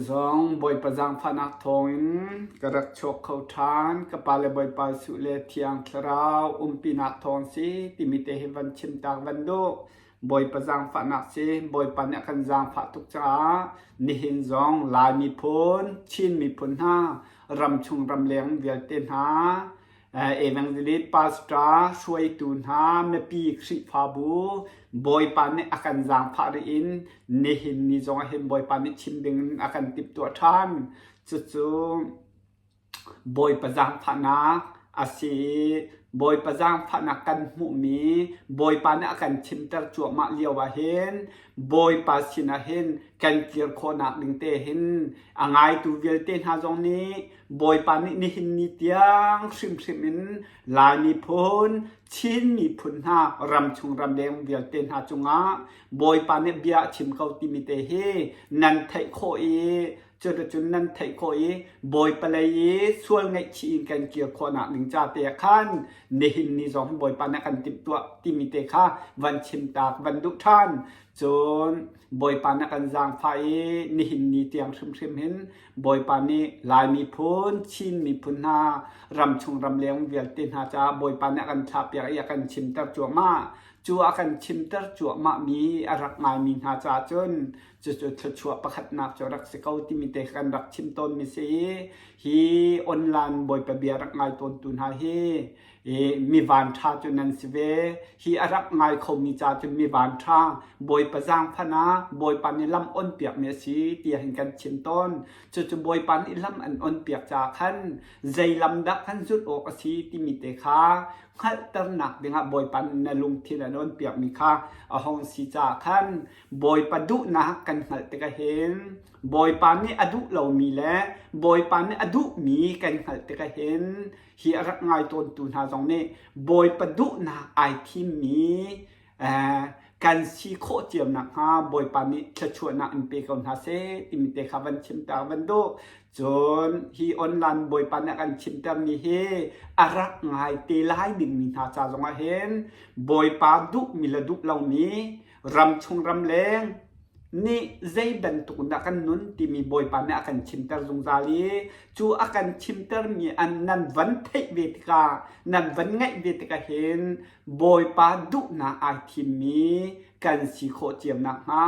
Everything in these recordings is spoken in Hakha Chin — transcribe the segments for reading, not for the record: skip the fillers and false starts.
Zong Bawipa zaangfahnak thawngin ka rak chuak kho ṭhan. Ka pa le Bawipa Jesuh le Thiang Thlarau umpinak thawng si timi te hi van chimtak van duh. Bawipa zaangfahnak si Bawipa nih a kan zaangfah tuk caah nihin zong Lai miphun, Chin miphun hna, ramchung ramleng vialte hna Evangelist pastor hruaitu hna mipi Khrihfabu Bawipa nih a kan zaangfah rih in nihin ni zong ah hin Bawipa nih chim ding in a kan timhtuah ṭhan. Cucu Bawipa zaangfahnak a si i Bawipa zaangfahnak kan hmuhmi Bawipa nih a kan chimter cuahmah lio ah hin Bawipa sinah hin kan kir khawhnak ding te hin a ngaitu vialte hna zong nih Bawipa nih nihin ni tiang hrimhrim in Lai miphun, Chin miphun hna ramchung ramleng vialte hna cungah Bawipa nih bia a chim ko timi te hi nan theih khawh i cuticun nan theih khawh i Bawipa lei i sual ngaihchih in kan kir khawhnak ding ca te ah khan nihin ni zong Bawipa nih a kan timhtuah timi te kha van chimtak van duh ṭhan. Cun Bawipa nih a kan zaangfah i nihin ni tiang hrimhrim hin Bawipa nih Lai miphun, Chin miphun hna, ramchung ramleng vialte hna caah Bawipa nih a kan thlahpiak i a kan chimter cuahmah. Cu a kan chimter cuahmahmi a rak ngaimi hna caah cun cucu thluachuah pakhatnak cu a rak si ko timi te kan rak chim tawnmi si i hi online Bawipa bia rak ngai tawntu hna hi i mi vanṭha cu nan si ve. Hi a rak ngai khomi ca cun mi vanṭha, Bawipa zaangfan ah Bawipa nih lam onpiakmi a si tiah hin kan chim tawn. Cucu Bawipa nih lam an onpiak caah khan zei lam dah kan zulh awk a si timi te kha hngalhternak dingah Bawipa nih na lungthin an onpiakmi kha a hung si caah khan Bawipa duhnak kan hngalh tikah hin Bawipa nih a duh lomi le Bawipa nih a duhmi kan hngalh tikah hin hi a rak ngai tawntu hna zong nih Bawipa duhnak ai thimmi kan si khawh cio nakhnga Bawipa nih thluachuahnak in pe ko hna seh timi te kha van chimter van duh. Cun hi online Bawipa nih a kan chimtermi hi a rak ngai te lai dingmi hna ca zongah hin Bawipa duhmi le duh lomi ramchung ramleng nih zei bantuk in dah kan nun timi Bawipa nih a kan chimter zungzal i cu a kan chimtermi an nan van theih ve tikah nan van ngaih ve tikah hin Bawipa duhnak ai thimmi kan si khawh cio nakhnga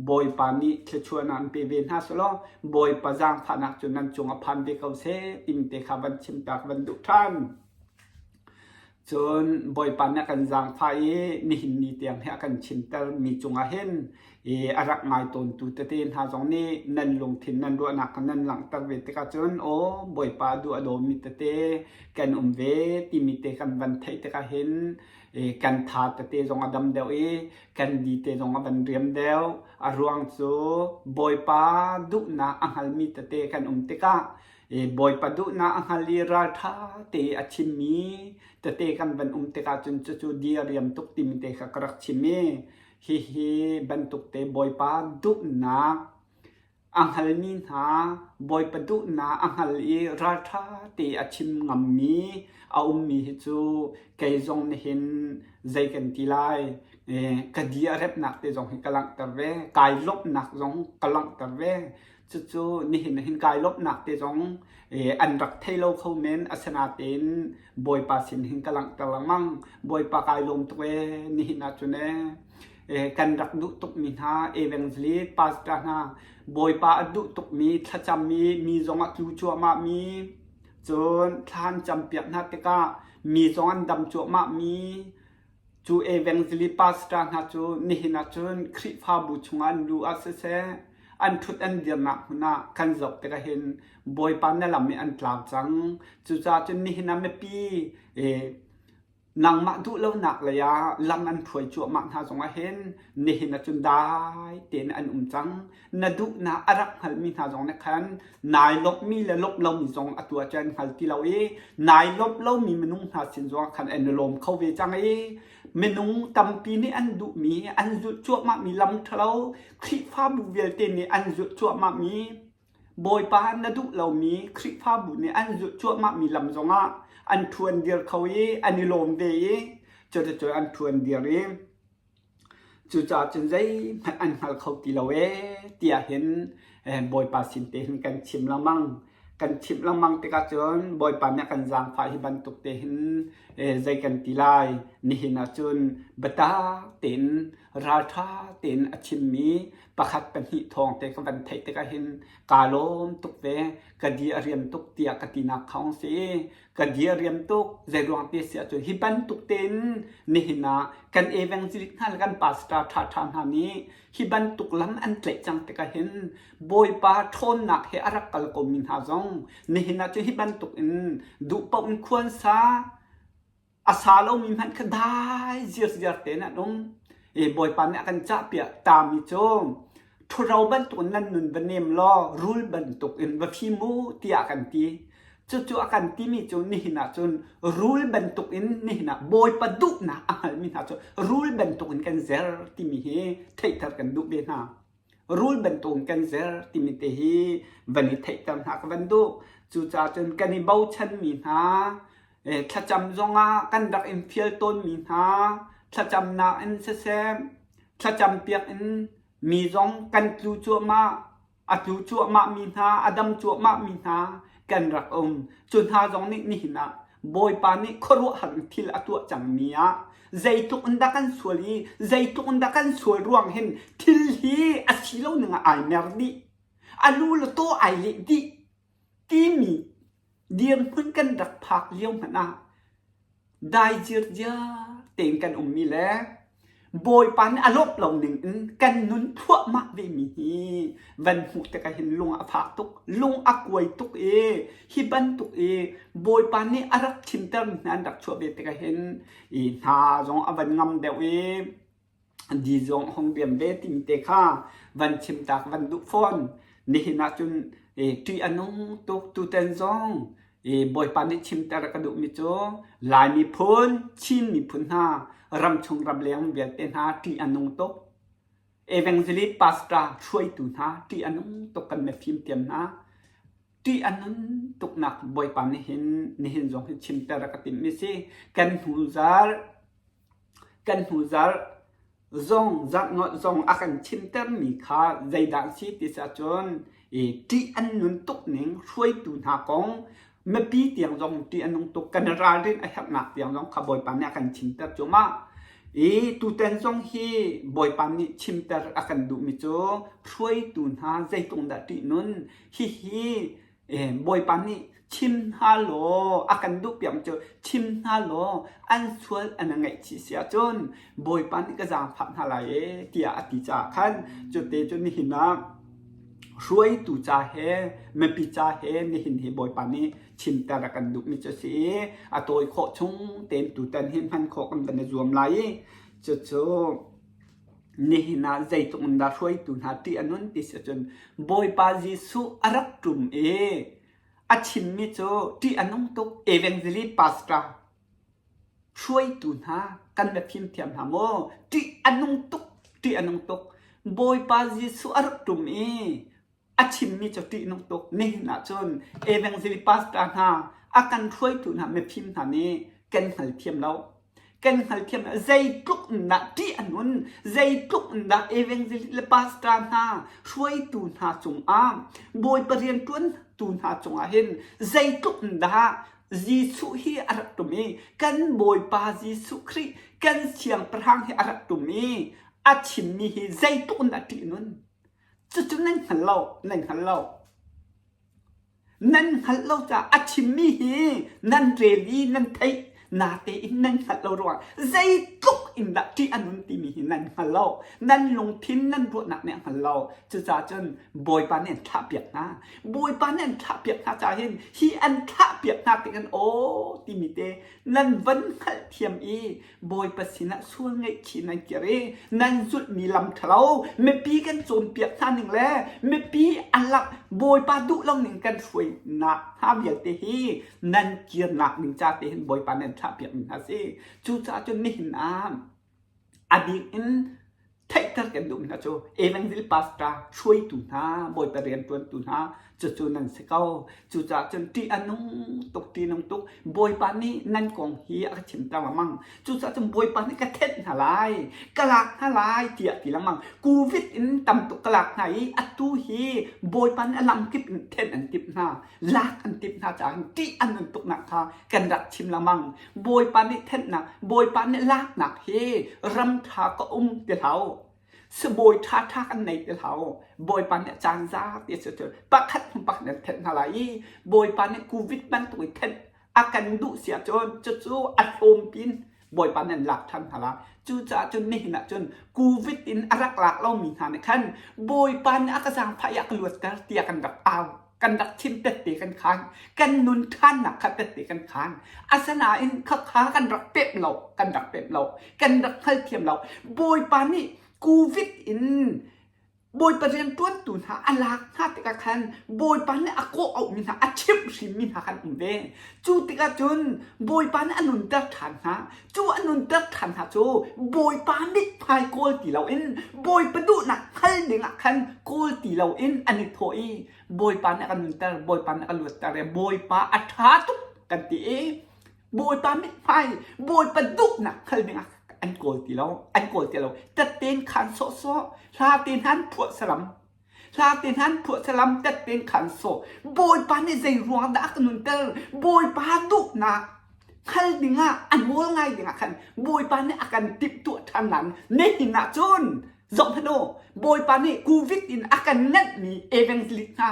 Bawipa nih thluachuahnak in pe ve hna selaw Bawipa zaangfahnak cu nan cung a phan ve ko seh timi te kha van chimtak van duh ṭhan. Cun Bawipa nih a kan zaangfah i nihin ni tiang hi a kan chimtermi cungah hin i a rak ngai tawntu tete hna zong nih nan lungthin nan ruahnak kha nan langhter ve tikah cun aw Bawipa a duh a dawmi tete kan um ve timi te kan van theih tikah hin kan tha tete zong a dam deuh i kan di te zong a van riam deuh. A ruang cu Bawipa duhnak a hngalmi tete kan um tikah Bawipa duhnak a hngal i ralṭha te a chimmi tete kan van um tikah cun cucu diriam tuk timi te kha ka rak chim i hihi bantuk te Bawipa duhnak a hngalmi hna Bawipa duhnak a hngal i ralṭha te a chim ngammi a ummi hi cu kei zong nihin zei kan ti lai ka di a repnak te zong hi ka langhter ve kai lawmhnak zong ka langhter ve Cucu nihin hin kai lawmhnak te zong an rak thei lo kho men asinain Bawipa sin hin ka langhter lengmang. Bawipa kai lawm tuk ee nihin ahcun ee kan rak duh tukmi hna evangelist pastor hna Bawipa a duh tukmi thlacammi mi zong a tlu cuahmah mi cun thla an campiak hna tikah mi zong an dam cuahmah mi Cu evangelist pastor hna cu nihin ahcun Khrihfabu chungah an luh ah siseh, an ṭhut an dirnak hmun ah kan zoh tikah hin Bawipa na lam i an tlau cang. Cucaah cun nihin ah mipi nangmah duh lonak lei ah lam an hruai cuahmah hna zongah hin nihin ah cun dai tein an um cang. Na duhnak a rak hngalmi hna zong nih khan nai lawmhmi le lawmh lomi zong atu ah cun an hngal ti lo i nai lawmh lomi minung hna sin zongah khan an i lawm kho ve cang i minung tampi nih an duhmi an zulh cuahmahmi lam ṭhalo Khrihfabu vialte nih an zulh cuahmahmi Bawipa na duh lomi Khrihfabu nih an zulh cuahmahmi lam zongah an ṭhuan dir kho i an i lawm ve i cuticun an ṭhuan dir i. Cucaah cun zeihmanh an hngal kho ti lo ee tiah hin Bawipa sin te hin kan chim lengmang. Kan chimh lengmang tikah cun Bawipa nih a kan zaangfah hi bantuk te hin zei kan ti lai. Nihin ah cun biatak tein ralṭha tein a chimmi pakhat pahnih thawng te ka van theih tikah hin kaa lawm tuk ve. Ka di a riam tuk tiah ka tinak kha hung si. Ka di a riam tuk. Zeiruang ti si ahcun hi bantuk tein nihin ah kan evangelist hna le kan pastor ṭhaṭha hna nih hi bantuk lam an tlaih cang tikah hin Bawipa ṭhawnnak he a rak kal komi hna zong nihin ah cun hi bantuk in duh paoh in khuan sa a sa lomi hmanh kha dai zirziar tein an um. I Bawipa nih a kan cahpiak tami cu ṭhuro bantukin nan nun va nem law rul bantukin va fim u tiah a kan ti. Cucu a kan timi cu nihin ah cun rul bantukin nihin ah Bawipa duhnak a hngalmi hna cu rul bantukin kan zer timi hi theihter kan duh ve hna. Rul bantukin kan zer timi te hi van i theihter hna ka van duh. Cucaah cun kan i bochanmi hna thlacam zongah kan rak in fial tawnmi hna thlacamnak in siseh thlacam piak in mi zong kan tlu cuahmah a tlu cuahmah mi hna a dam cuahmah mi hna kan rak um. Cu hna zong nih nihin ah Bawipa nih khuaruahhar in thil a tuah cangmi ah zeitluk in dah kan sual i zeitluk in dah kan sual ruang hin thil hi a si lo ning ah ai mer dih a lu le taw ai leh dih timi dirhmun kan rak phak lio hmanh ah dai circiar tein kan ummi le Bawipa nih a lawmh lo ning in kan nun thluahmah vemi hi van hmuh tikah hin lung a fak tuk, lung a kuai tuk i hi bantuk i Bawipa nih a rak chimtermi hna an rak chuah ve tikah hin i hna zong a van ngam deuh i di zong hong riam ve timi te kha van chim ta ka van duh fawn. Nihin ah cun ṭih a nung tuk tutan zong Bawipa nih chimter a ka duhmi cu Lai miphun, Chin miphun hna, ramchung ramleng vialte hna ṭih a nung tuk. Evangelist pastor hruaitu hna ṭih a nung tuk kan mifim tiam hna. Ṭih a nun tuknak Bawipa nih hin nihin zong hi chimter a ka timhmi si. Kan hnu zarh Kan hnuzarh zong zarhnawt zong a kan chimtermi kha zeidah a si ti si ahcun i ṭih an nun tuk ning hruaitu hna kong mipi tiang zong ṭih a nung tuk kan i ralrin a herhnak tiang zong kha Bawipa nih a kan chimter cuahmah. I tutan zong hi Bawipa nih chimter a kan duhmi cu hruaitu hna zeitluk dah ṭih nun hihi Bawipa nih chim hna law a kan duhpiak cu chim hna law an sual an ngaihchih si ahcun Bawipa nih ka zaangfah hna lai ee tiah a ti caah khan cute cu nihin ah hruaitu ca he mipi ca he nihin hi Bawipa nih chimter a kan duhmi cu a si i a tawi khawh chung tein tutan hi hman khawh kan van i zuam lai i cucu Nihin ah zeitluk in dah hruaitu hna ṭih a nun ti si ahcun Bawipa Jesuh a rak ṭum i a chimmi cu ṭih a nung tuk. Evangelist pastor hruaitu hna kan va fimthiam hna maw? Ṭih a nung tuk, ṭih a nung tuk. Bawipa Jesuh a rak ṭum i a chimmi cu ṭihnung tuk. Nihin ah cun evangelist pastor hna a kan hruaitu hna mifim hna nih kan hngalthiam lo. Kan hngalthiam lo. Zeitluk in dah ṭih a nun, zeitluk in dah evangelist le pastor hna hruaitu hna cungah Bawipa rianṭuantu hna cungah hin zeitluk in dah Jesuh hi a rak ṭum i kan Bawipa Jesuh Khrih kan Siangpahrang hi a rak ṭum i a chimmi hi zeitluk in dah ṭih a nun. Cucu nan hngal lo, nan hngal lo. Nan hngalh lo caah a chimmi hi nan rel i nan theih natein nan hngalh lo ruangah zeitluk in dah ṭih a nun timi hi nan hngal lo. Nan lungthin nan ruahnak nih a hngal lo. Cucaah cun Bawipa nih an thlahpiak hna. Bawipa nih an thlahpiak hna caah hin hi an thlahpiak hna tik in aw timi te nan van hngalhthiam i Bawipa sinah sual ngaihchih nan kir i nan zulhmi lam ṭhalo mipi kan cawnpiak hna ning le mipi a lak Bawipa duh lo ning kan hruainak hna vialte hi nan kirnak ding ca te hin Bawipa nan thlahpiak mi hna si. Cucaah cun nihin ah a bik in. Theihter kan duhmi hna cu Evangel pastor hruaitu hna, Bawipa rianṭuantu hna cucu nan si ko. Cucaah cun ṭih a nung tuk, ṭih nung tuk. Bawipa nih nan kong hi a ka chimter lengmang. Cucaah cun Bawipa nih ka thenh hna lai, ka lak hna lai tiah ti lengmang. Covid in tam tuk ka lak hna i atu hi Bawipa nih a lamkip in thenh an timh hna, lak an timh hna caah ṭih a nun tuknak kha kan rak chim lengmang. Bawipa nih thenhnak, Bawipa nih laknak hi ram ṭha ka um ti hlah. Sibawi ṭhaṭha kan nei ti hlah. Bawipa nih caan za ti a si cu pakhat hnu pakhat an thenh hna lai i Bawipa nih Covid bantuk i thenh a kan duh si ahcun cucu a hlawm pin Bawipa nih an lak ṭhan hna lai. Cucaah cun nihin ah cun Covid in a rak lak lomi hna nih khan Bawipa nih a ka zaangfah i a ka luatter tiah kan rak au. Kan rak chim tette kan khan. Kan nun ṭhannak kha tette kan khan. Asinain khakha kan rak pemh lo, kan rak pemh lo, kan rak hngalthiam lo. Bawipa nih Covid in Bawipa rianṭuantu hna a lak hna tikah khan Bawipa nih a kawh auhmi hna, a chimhhrinmi hna khan um ve. Cu tikah cun Bawipa nih a nunter ṭhan hna. Cu a nunter ṭhan hna cu Bawipa mithmai kawl ti loin Bawipa duhnak hngal dingah khan kawl ti loin an i thawh i Bawipa nih a kan nunter, Bawipa nih a kan luatter i Bawipa a ṭha tuk kan ti i Bawipa mithmai, Bawipa duhnak hngal dingah an kawl ti lo, an kawl ti lo. Tetten khaan sawhsawh, hla te hna an phuah saram. Hla te hna an phuah salam, tetten khaan sawh. Bawipa nih zei ruang dah a ka nunter? Bawipa duhnak hngal dingah, a nawl ngai dingah khan Bawipa nih a kan timhtuah ṭhan nain nihin ah cun zoh hmanh u, Bawipa nih Covid in a kan nganhmi evangelist hna,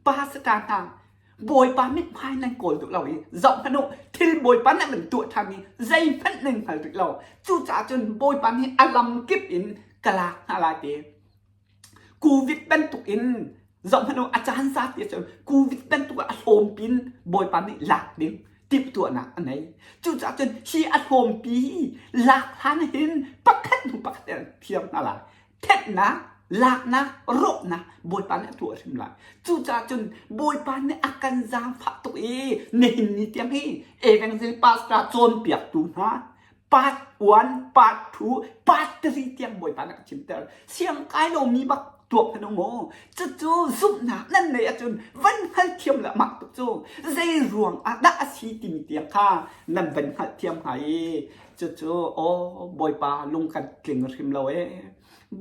pastor hna, Bawipa mithmai nan kawl duh lo i zoh hmanh u, thil Bawipa nih a van tuah ṭhan i zeihmanh nan hngal rih lo. Cucaah cun Bawipa nih a lam kip in ka lak hna lai ti. Covid bantuk in zoh hmanh u, a caan za ti cun Covid bantuk ah a hlawmpi in Bawipa nih lak ding timhtuahnak a nei. Cucaah cun hi a hlawmpi lak hlan hin pakhat hnu pakhat in an thiar hna lai. Thenhnak, laknak, rawhnak Bawipa nih a tuah hrim lai. Cucaah cun Bawipa nih a kan zaangfah tuk i nihin ni tiang hi Evangel pastor cawnpiaktu hna part 1, part 2, part 3 tiang Bawipa nih a chimter. Siang kai lomi bak tuak hmanh u maw? Cucu zumhnak nan neih ahcun van hngalthiam le mah tuk cu zei ruang ah dah a si timi tiang kha nan van hngalhthiam hnga i Cucu aw Bawipa lung kan tling hrim lo ee.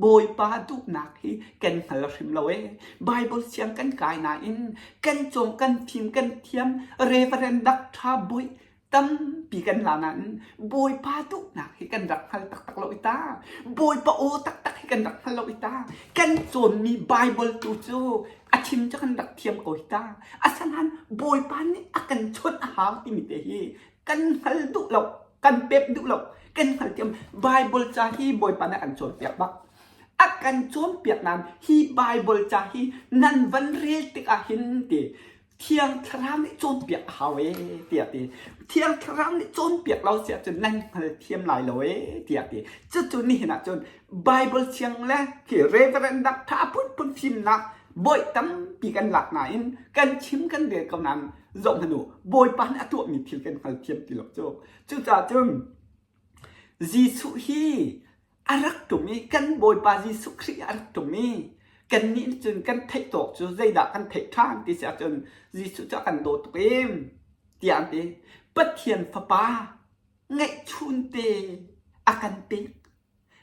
Bawipa duhnak hi kan hngal hrim lo ee. Bible siang kan kai nain kan cawng kan fim kan thiam Reverend Dr. Bawi tampi kan la nain Bawipa duhnak hi kan rak hngal taktak lo i ta. Bawipa aw taktak hi kan rak hngal lo i ta. Kan cawnmi Bible tu cu a chim cu kan rak thiam ko hi ta. Asinain Bawipa nih a kan chawnh a hau timi te hi kan hngal duh lo kan pep duh lo kan hngalthiam Bible ca hi Bawipa nih a kan cawnpiak bak a kan cawnpiak nain hi Bible ca hi nan van rel tikah hin ti Thiang Thlarau nih cawnpiak a hau ee tiah ti Thiang Thlarau nih cawnpiak lo si ahcun nan hngalthiam lai lo ee tiah ti cucu nihin ahcun Bible thiang le khi Reverend Dr. phunphun fimnak bawi tampi kan lak nain kan chim kan rel ko nain zoh hmanh u Bawipa nih a tuahmi thil kan hngalthiam ti lo cu cucaah cun Jesuh hi a rak ṭum i kan Bawipa Jesuh Khrih a rak ṭum i kannih nih cun kan theih tawk cu zeidah kan theih ṭhan ti si ahcun Jesuh cu a kan daw tuk em tiah an ti Pathian Fapa ngeihchunte a kan pek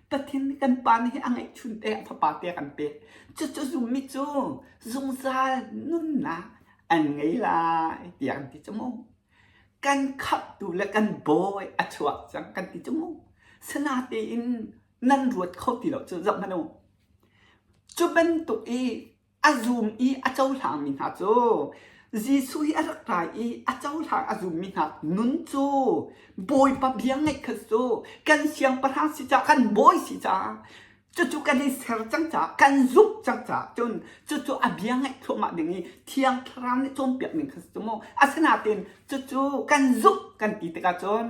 Pathian nih kan Pa nih a ngeihchun te a fapa te a kan pek. Cucu zummi cu zungzal nunnak an ngei lai tiah kan ti cu mu. Kan khamhtu le kan bawi a chuak cang kan ti cu mu. Sinatein nan ruat kho ti lo cu zoh hmanh u. Cu bantuk i a zum i a cohlangmi hna cu Jesuh hi a rak rai i a cohlang a zummi hna nun cu Bawipa bia ngaih kha cu kan siangpahrang si caah kan bawi si caah cucu kan i ser cang caah kan zumh cang caah cun cucu a bia ngaih thluahmah ding i Thiang Thlarau nih cawnpiak ning kha si cu mu asinain cucu kan zumh kan ti tikah cun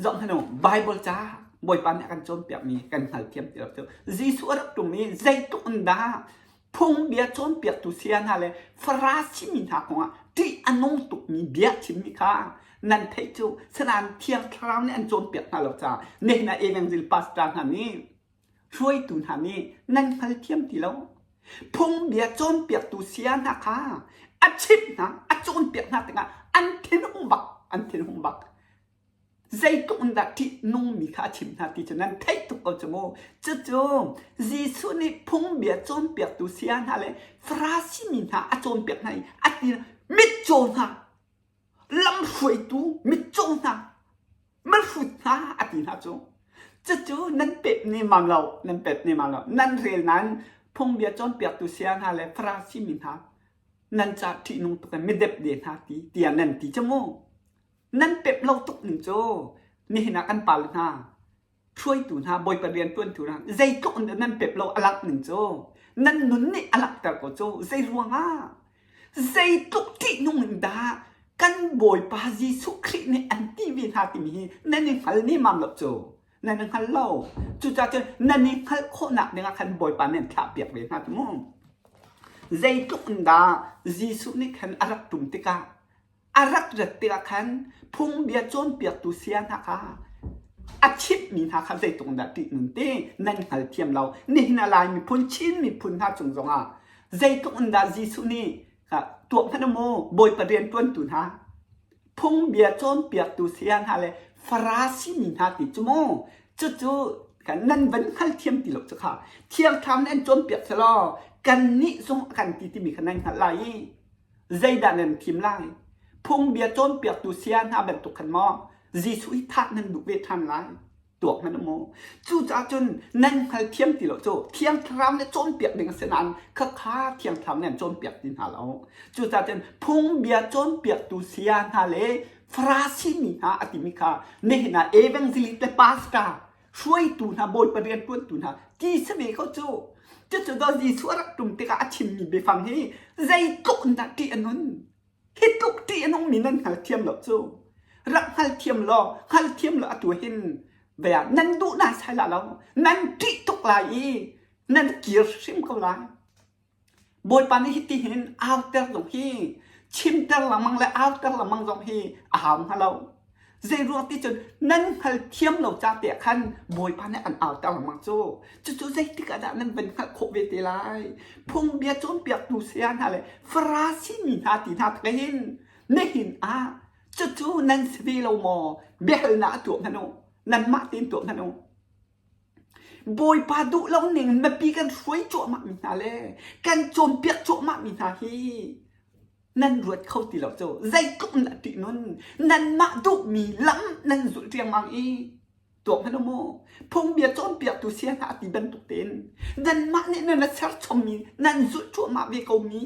Zoh hmanh u, Baibal ca Bawipa nih a kan cawnpiakmi kan hngalthiam ti lo cu. Jesuh a rak ṭum i zeitluk in dah phungbia cawnpiaktu saya hna le Farasi mi hna kongah ṭih a nung tukmi bia chimmi kha nan theih cu. Sinain Thiang Thlarau nih an cawnpiak hna lo caah nihin ah Evangel pastor hna nih. Hruaitu hna nih nan hngalthiam ti lo. Phungbia cawnpiaktu saya hna kha a chimh hna, a cawnpiak hna tikah an thinhung bak, an thinhung bak. Zeitluk in dah ṭihnungmi kha a chimh hna ti cu nan theih tuk ko cu mu. Cucu Jesuh nih phungbia cawnpiaktu saya hna le Farasi mi hna a cawnpiak hna i a ti mitcaw hna, lamhruaitu mitcaw hna, mihrut hna a ti hna cu. Cucu nan pep nemam lo, nan pep nemam lo. Nan rel nain phungbia cawnpiaktu saya hna le Farasi mi hna nan ca ṭihnung tuk in midepde hna ti tiah nan ti cu mu. Nan pep lo tuk ning cu nihin ah kan pale hna hruaitu hna bawipa rianṭuantu hna zeitluk in dah nan pep lo a langh ning cu nan nun nih a langhter ko cu zei ruangah zeitluk ṭihnung in dah kan Bawipa Jesuh Khrih nih an ti ve hna timi hi nan i hngal nemam lo cu nan i hngal lo cucaah cun nan i hngalh khawhnak dingah khan Bawipa nih an thlahpiak ve hna cu mu zeitluk in dah Jesuh nih khan a rak ṭum tikah A rak rat tikah khan phungbia cawnpiaktu saya hna kha a chimhmi hna kha zeitluk in dah ṭihnun ti nan hngalthiam lo. Nihin a Lai miphun, Chin miphun hna cung zongah zeitluk in dah Jesuh nih tuah hmanh u mu, Bawipa rianṭuantu hna, phungbia cawnpiaktu saya hna le Farasi mi hna ti cu mu, cucu nan van hngalthiam ti lo cu kha Thiang Thlarau nih an cawnpiak selaw kannih zong a kan ti timi kha nan hngalh lai i Zeidah nan thim lai? Phungbia cawnpiaktu saya hna bantuk khan maw Jesuh hi thah nan duh ve ṭhan lai? Tuak hmanh u mu. Cucaah cun nan hngalthiam ti lo cu Thiang Thlarau nih cawnpiak ding a si nain khakha Thiang Thlarau nih an cawnpiak ti hna lo. Cucaah cun phungbia cawnpiaktu saya hna le Farasi mi hna a timi kha nihin ah evangelist le pastor hruaitu hna bawipa rianṭuantu hna ti si ve ko cu cucu daw Jesuh a rak ṭum tikah a chimmi biafang hi zeitluk in dah ṭih a nun hi tluk ṭih a nungmi nan hngalthiam lo cu rak hngalthiam law hngalthiam law atu hin bia nan duh na sai la lo nan ṭih tuk lai i nan kir hrim ko lai Bawipa nih hitihin auter zong hi chimter lengmang le auter lengmang zong hi a hau hnga lo. Zeiruang ti cun nan hngalthiam lo ca te ah khan Bawipa nih an auter lengmang cu. Cucu zeitik ah dah nan van hngalh khawh ve te lai? Phungbia cawnpiaktu saya hna le Farasi mi hna ti hna tluk hin nihin ah cucu nan si ve lo maw? Biahalnak a tuah hmanh u. Nanmah tein tuah hmanh u. Bawipa duh lo ning in mipi kan hruai cuahmah mi hna le kan cawnpiak cuahmah mi hna hi nan ruat kho ti lo cu zeitluk in dah ṭih nun nanmah duhmi lam nan zulh riangmang i tuak hmanh u mu phungbia cawnpiaktu sia hna ti bantuk tein nanmah nih nan serchommi nan zulh cuahmah ve ko mi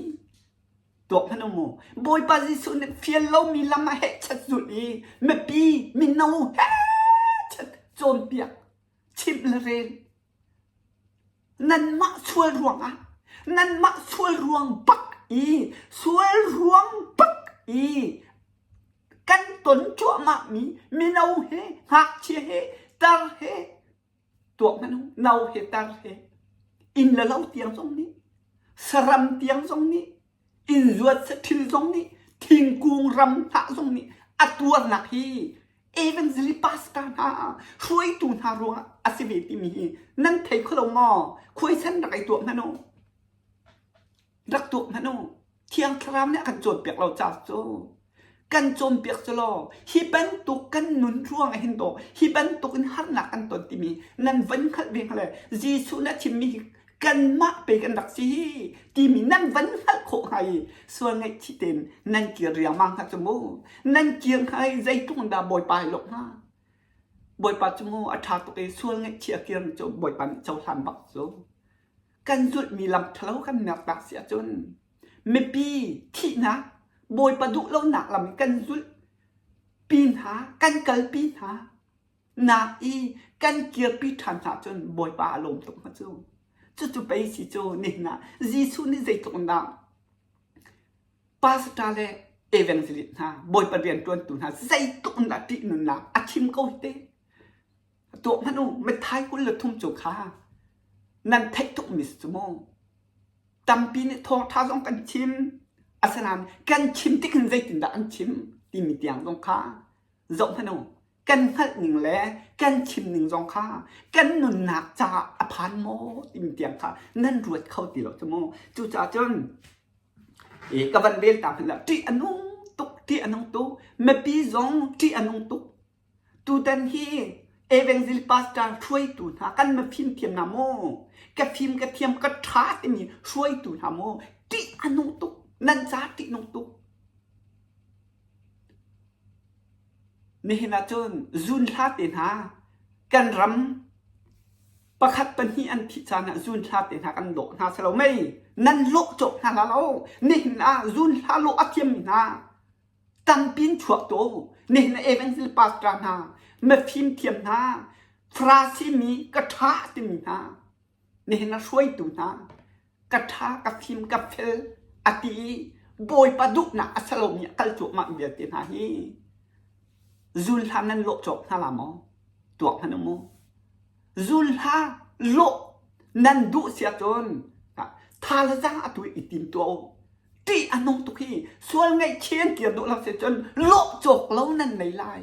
Tuak hmanh u mu. Bawipa Jesuh nih fial lomi lam ah hehchat zulh i mipi mino hehchat cawnpiak chimh le rel. Nanmah sual ruangah nanmah sual ruang bak i sual ruang bak i kan ton cuahmahmi mino he ngakchia he tar he tuak hmanh u no he tar he inn le lo tiang zong nih saram tiang zong nih inn zuat saṭhil zong nih thingkung ram hnah zong nih a tuarnak hi evangelist pastor hna hruaitu hna ruangah a si ve timi hi nan thei kho lo maw khuaisan rak i tuah hmanh u Rak tuak hmanh u. Thiang Thlarau nih a kan cawnpiak lo caah cu kan cawnpiak cu law hi bantuk kan nun ruang ah hin daw hi bantuk in harnak kan ton timi nan van hngalh ve hnga le Jesuh nih a chimmi hi kanmah pe kan rak si hi timi nan van hngalh khawh hnga i sual ngaihchih tein nan kir riangmang hnga cu mu nan kir hnga i zeitluk in dah Bawipa hi lawmh hnga Bawipa cu mu a ṭha tuk i sual ngaihchih a kir cu Bawipa nih cohlan bak cu Kan zulhmi lam ṭhalo kan mertak si ahcun mipi thihnak, Bawipa duh lonak lam in kan zulh pi hna, kan kalpi hna nak i kan kirpi ṭhan hna ahcun Bawipa a lawm tuk hnga cu. Cucu pei si cu nihin ah Jesuh nih zeitluk in dah pastor le evangelist hna, Bawipa rianṭuantu hna zeitluk in dah ṭihnunnak a chim ko hi teh. Tuah hmanh u, Matthai 23 cu kha nan theih tukmi si cu mu. Tampi nih thawngṭha zong kan chim. Asinain kan chim tik hin zeitindah an chim timi tiang zong kha zoh hmanh u. Kan hngalh ning le kan chim ning zong kha kan nunnak caah a phan maw timi tiang kha nan ruat kho ti lo cu mu. Cucaah cun ka van rel ta hmanh lah ṭih a nung tuk, ṭih a nung tuk. Mipi zong ṭih a nung tuk. Tutan hi Evangel pastor hruaitu hna kan mafim thiam hna maw? Ka fim ka thiam ka ṭha timi hruaitu hna maw? Ṭih a nung tuk. Nan ca ṭih nung tuk. Nihin ah cun zun hla te hna kan ram pakhat pahnih an thih caan ah zun hla te hna kan lawh hna si lo mei nan lawh cawk hna la lo nihin ah zun hla lawh a thiammi hna tampi in chuak to nihin ah evangel pastor hna mafim thiam hna Farasi mi ka ṭha timi hna nihin ah hruaitu hna ka ṭha ka fim ka fel a ti i Bawipa duhnak a si lomi a kal cuahmah vialte hna hi zul hla nan lawh cawk hna la maw? Tuak hmanh u mu. Zul hla lawh nan duh si ahcun tha le zaang atu i tim tuah u. Ṭih a nung tuk hi sual ngaihchih an kir duh lo si cun lawh cawk lo nan nei lai.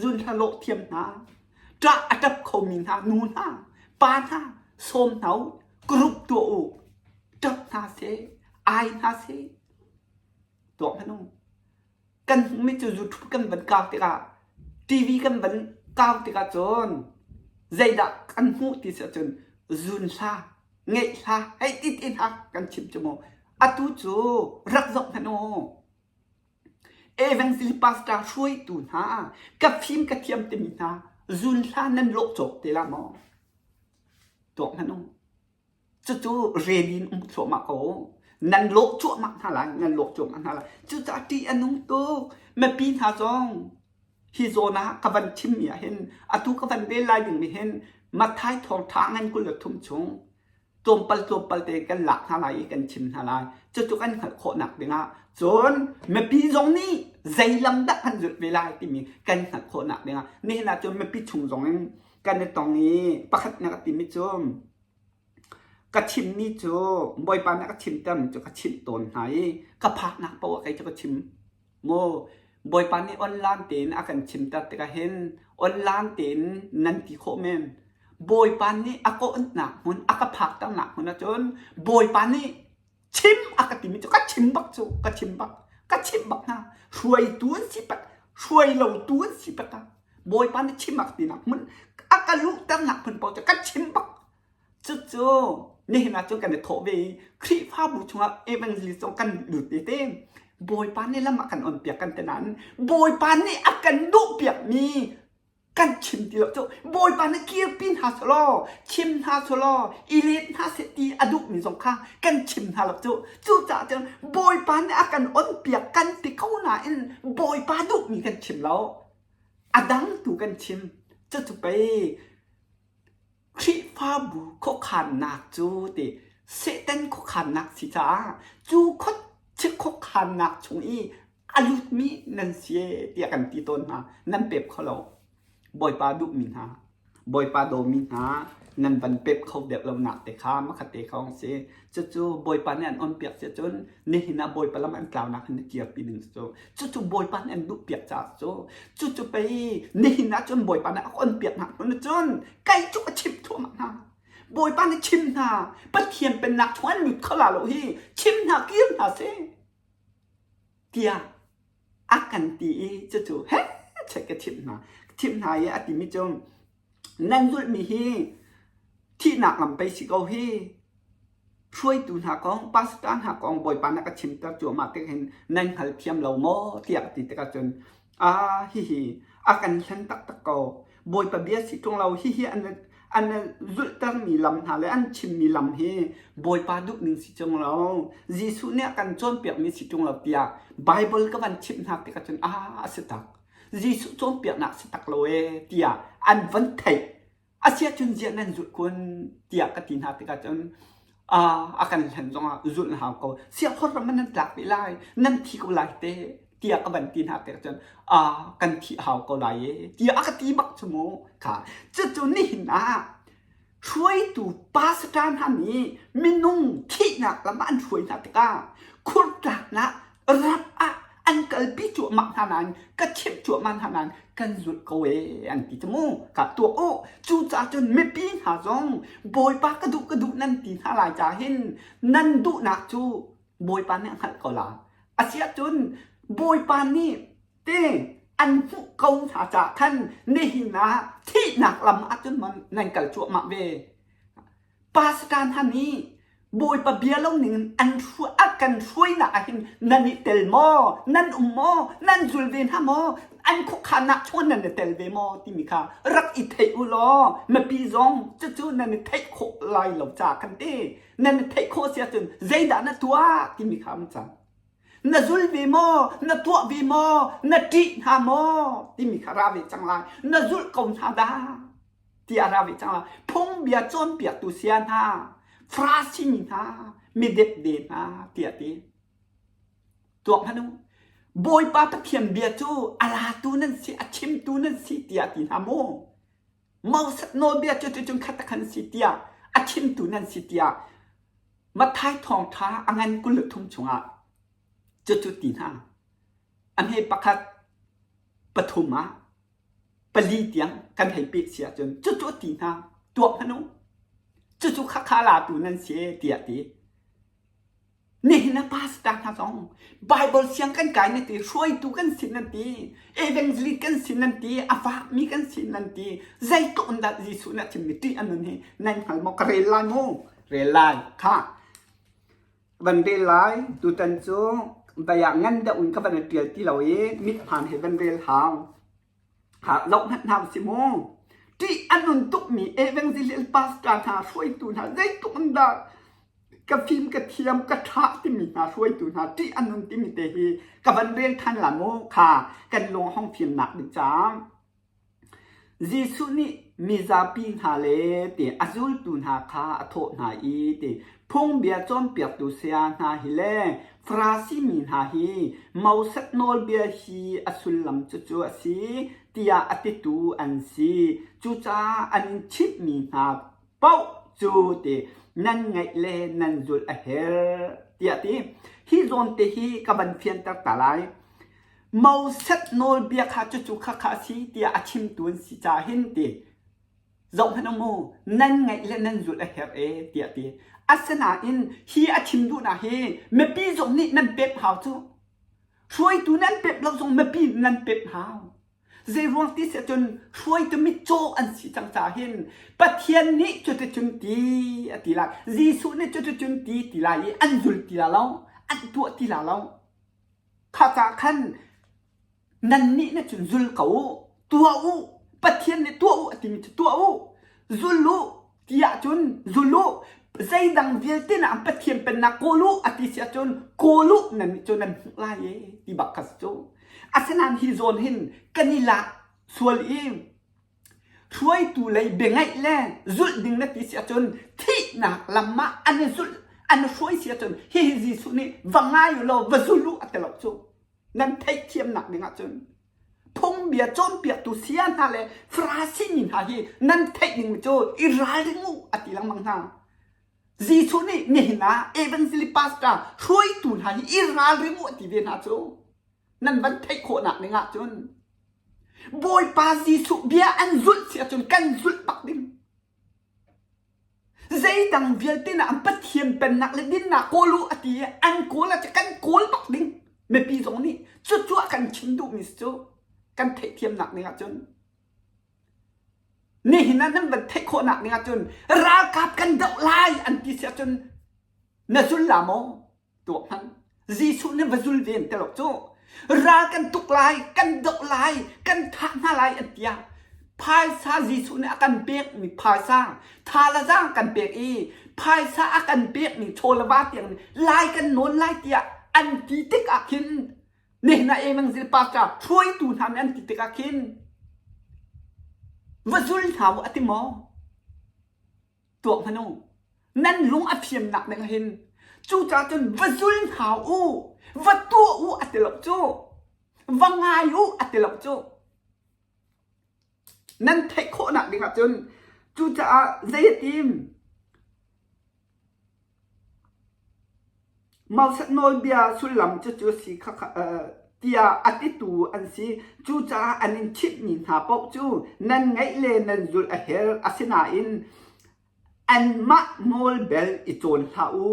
Zul hla lawh thiam hna. Ṭah a ṭap khomi hna nu hna pa hna sawm hna u. Group tuah u. Ṭap hna seh, ai hna seh. Tuah hmanh u. Kan hmuhmi cu YouTube kan van kau tikah TV kan van kau tikah cun zeidah kan hmuh ti si ahcun zun hla, ngeih hla, hei ti ti hna kan chim cu mu. Atu cu rak zoh hmanh u. Evangelist pastor hruaitu hna, ka fim ka thiam timi hna zun hla nan lawh cawk te la maw? Tuak hmanh u. Cucu ready in um thluahmah ko. Nan lawh cuahmah hna lai, nan lawh cuahmah hna lai. Cucaah ṭih a nung tuk. Mipi hna zong hi zawn ah ka van chimmi ah hin atu ka van rel lai dingmi hin Matthai thawngṭha ngan 23 chung tlawmpal tlawmpal te kan lak hna lai i kan chim hna lai. Cucu kan hngalh khawhnak dingah cun mipi zong nih zei lam dah kan zulh ve lai timi kan hngalh khawhnak dingah nihin ah cun mipi chung zong in kan i tong i pakhat na ka timi cu ka chimmi cu Bawipa nih a ka chimtermi cu ka chimh tawn hna i ka phaknak paoh ah kei cu ka chim. Maw Bawipa nih online tein a kan chimter tikah hin online tein nan ti khawh men. Bawipa nih a kawhnak hmun a ka phakternak hmun ahcun Bawipa nih chim a ka timi cu ka chim bak cu ka chim bak ka chimh bak hna hruaitu an si pat hruai lotu an si pat ah Bawipa nih chim a ka tinak hmun a ka luhternak hmun paoh cu ka chim bak cucu nihin ah cun kan i thawh ve i Khrihfabu chungah evangelist zong kan lut ve te Bawipa nih lam a kan on piak kan ti nain Bawipa nih a kan duh piakmi kan chim ti lo cu Bawipa nih kirpi hna selaw chim hna selaw i let hna seh ti a duhmi zong kha kan chim hna lo cu cucaah cun Bawipa nih a kan onpiak kan ti ko nain Bawipa duhmi kan chim lo a dang tu kan chim cucu pei Khrihfabu khuakhannak cu ti Satan khuakhannak si caah cu khuakhannak chung i a lutmi nan si tiah kan ti tawn hna. Nan pep kho lo. Bawipa duhmi hna, Bawipa dawmi hna nan van pep kho deuh lonak te kha makhat te kha hong si. Cucu Bawipa nih an onpiak si cun nihin ah Bawipa lam an tlaunak hin na kirpi ding cu. Cucu Bawipa nih an duhpiak caah cu. Cucu pei nihin ah cun Bawipa nih a onpiak hna hmun cun kei cu ka chimh thluahmah hna. Bawipa nih chim hna, Pathian pennak chung an lut kho la lo hi, chim hna kir hna seh. Tiah a kan ti i cucu he check ka chimh hna. Chimh hna i a timi cu nan zulhmi hi thihnak lam pei si ko hi. Hruaitu hna kong, pastor hna kong Bawipa na ka chimter cuahmah tik hin nan hngalthiam lo maw tiah a ti tikah cun ah hihi a kan hlen taktak ko. Bawipa bia si ṭung lo hihi an an zulhtermi lam hna le an chimmi lam hi Bawipa duhning si ṭung lo. Jesuh nih a kan cawnpiakmi si ṭung lo tiah Bible ka van chimh hna tikah cun ah a si tak. Jesuh cawnpiaknak si tak lo ee tiah an van theih. Asiahcun ziah nan zulh kun tiah ka ti hna tikah cun a kan hlen zongah zulh na hau ko. Siahawr ram ah nan tlak ve lai, nan thi ko lai te tiah ka van ti hna tikah cun kan thih hau ko lai e tiah a ka ti bak cu mu. Kha cucu nihin ah hruaitu pastor hna nih minung thihnak lam ah an hruai hna tikah khurtlaknak rap ah an. An kalpi cuahmah hna nain ka chimh cuahmah hna nain kan zulh ko ee an ti cu mu. Ka tuah u. Cucaah cun mipi hna zong Bawipa ka duh ka duh nan ti hna lai ca hin nan duhnak cu Bawipa nih a hngalh ko la. Asiahcun Bawipa nih te an hmuh ko hna caah khan nihin ah thihnak lam ahcun nan kal cuahmah ve. Pastor hna nih Bawipa bia lo ning in an a kan hruainak ah hin nan i tel maw? Nan um maw? Nan zul ve hna maw? An khuakhannak chung nan i tel ve maw? timi kha rak i theih u law mipi zong cucu nan i theih khawh lai lo ca kan ti. Nan i theih khawh si ahcun zeidah na tuah timi kha um cang. Na zul ve maw? Na tuah ve maw? Na ṭih hna maw? timi kha ra ve cang lai. Na zulh ko hna dah? Tiah ra ve cang lai. Phungbia cawnpiaktu sia hna, Farasi mi hna, midepde hna tiah ti. Tuak hmanh u. Bawipa Pathian bia cu a latu nan si, a chimtu nan si tiah ti hna mu. Moses nawlbia cu cucun khat khan si tiah a chimtu nan si tiah Matthai thawngṭha a ngan 23 chungah cucu ti hna. A hme pakhat pathum ah pali tiang kan hei peh si ahcun cucu a ti hna tuak hmanh u. Cucu khakha latu nan si tiah ti. Nihin ah pastor hna zong Bible siang kan kai nan ti, hruaitu kan si nan ti, evangelist kan si nan ti, a fakmi kan si nan ti. Zeitluk in dah Jesuh nih a chimmi ṭih a nun hi nan hngal maw? Ka rel lai mu. Rel lai. Kha. Van rel lai. Tutan cu vai ah ngan deuh in ka van i ṭial ti lo i mithmaan he van rel hau. Ha zoh hmanh hna usih mu. Ṭih a nun tukmi evangelist pastor hna hruaitu hna zeitluk in dah ka fim ka thiam ka ṭha timi hna hruaitu hna ṭih a nun timi te hi ka van rel ṭhan la mu kha kan lung hong fimnak ding caah Jesuh nih mizapi hna le ti a zultu hna kha a thawh hna i ti phungbia cawnpiaktu saya hna hi le Farasi mi hna hi Moses nawlbia hi a sullam cucu a si tiah a titu an si. Cucaah an in chimhmi hna paoh cu ti nan ngaih le nan zulh a herh tiah a ti. Hi zawn te hi ka van fianter ta lai. Moses nawlbia kha cucu khakha a si tiah a chimtu an si caah hin ti zohhmanh u mu nan ngaih le nan zulh a herh e tiah ti. Asinain hi a chim duhnak hi mipi zong nih nan pek hau cu. Hruaitu nan pek lo zong mipi nan pek hau. Zeiruang ti si ahcun hruaitu mitcaw an si cang caah hin Pathian nih cuticun ti a ti lai. Jesuh nih cuticun ti ti lai i an zul ti la lo, an tuah ti la lo. Kha caah khan nannih nih cun zul ko u, tuah u, Pathian nih tuah u a timi cu tuah u, zul u ti ahcun zul u, zeidang vialte na Pathian pennak kawl u a ti si ahcun kawl u nannih cu nan hmuh lai e ti bak kha si cu. Asinain hi zawn hin kan i lak sual i hruaitu lei biangaih le zulh ding na ti si ahcun thihnak lam ah an i zulh an i hruai si ahcun hihi Jesuh nih va ngai u law va zul u a ti lo cu nan theihthiamnak ding ahcun phungbia cawnpiaktu saya hna le Farasi mi hna hi nan theih ding cu i ralring u a ti lengmang hna. Jesuh nih nihin ah evangelist pastor hruaitu hna hi i ralring u a ti ve hna cu nan van theih khawhnak ding ahcun Bawipa Jesuh bia an zulh si ahcun kan zulh bak ding. Zeidang vialte na an Pathian pennak le dinnak kawl u a ti i an kawl ahcun kan kawl bak ding. Mipi zong nih cucu a kan chim duhmi cu kan theihthiamnak ding ahcun nihin ah nan van theih khawhnak ding ahcun ralkap kan doh lai an ti si ahcun na zul la maw? Tuah hmanh. Jesuh nih va zul ve an ti lo cu. Ral kan tuk lai, kan doh lai, kan thah hna lai an tiah phaisa Jesuh nih a kan pekmi phaisa tha le zaang kan pek i phaisa a kan pekmi chaw le va tiang lai kan nawn lai tiah an ti tik ah khin nihin ah evangel pastor hruaitu hna nih an ti tik ah khin va zul hna u a ti maw? Tuak hmanh u. Nan lung a fiannak ding hin cucaah cun va zul hna u, va tuah u a ti lo cu. Va ngai u a ti lo cu. Nan theih khawhnak ding ah cun cucaah zei a tim? Moses nawlbia sullam cucu a si kha. tiah a titu an si. Cucaah an in chimhmi hna paoh cu nan ngaih le nan zulh a herh. Asinain anmah nawl bel i cawn hlah u.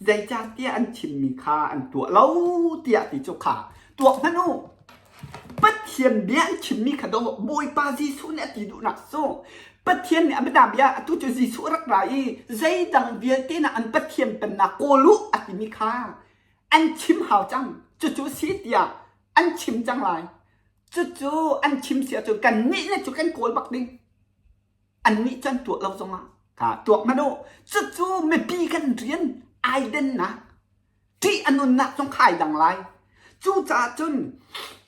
Zeicahtiah an chimmi kha an tuah lo tiah ti cu kha tuak hmanh u. Pathian bia an chimmi kha dawh Bawipa Jesuh nih a ti duhnak cu Pathian nih a biana bia atu cu Jesuh a rak ra i zeidang vialte nak an Pathian pennak kawl u a timi kha an chim hau cang. Cucu si tiah an chim cang lai. Cucu an chim si ahcun kannih nih cu kan kawl bak ding. Annih cu an tuah lo zongah kha tuak hmanh u. Cucu mipi kan rian ai dennak ṭih a nunnak zong kha ai dang lai. Cucaah cun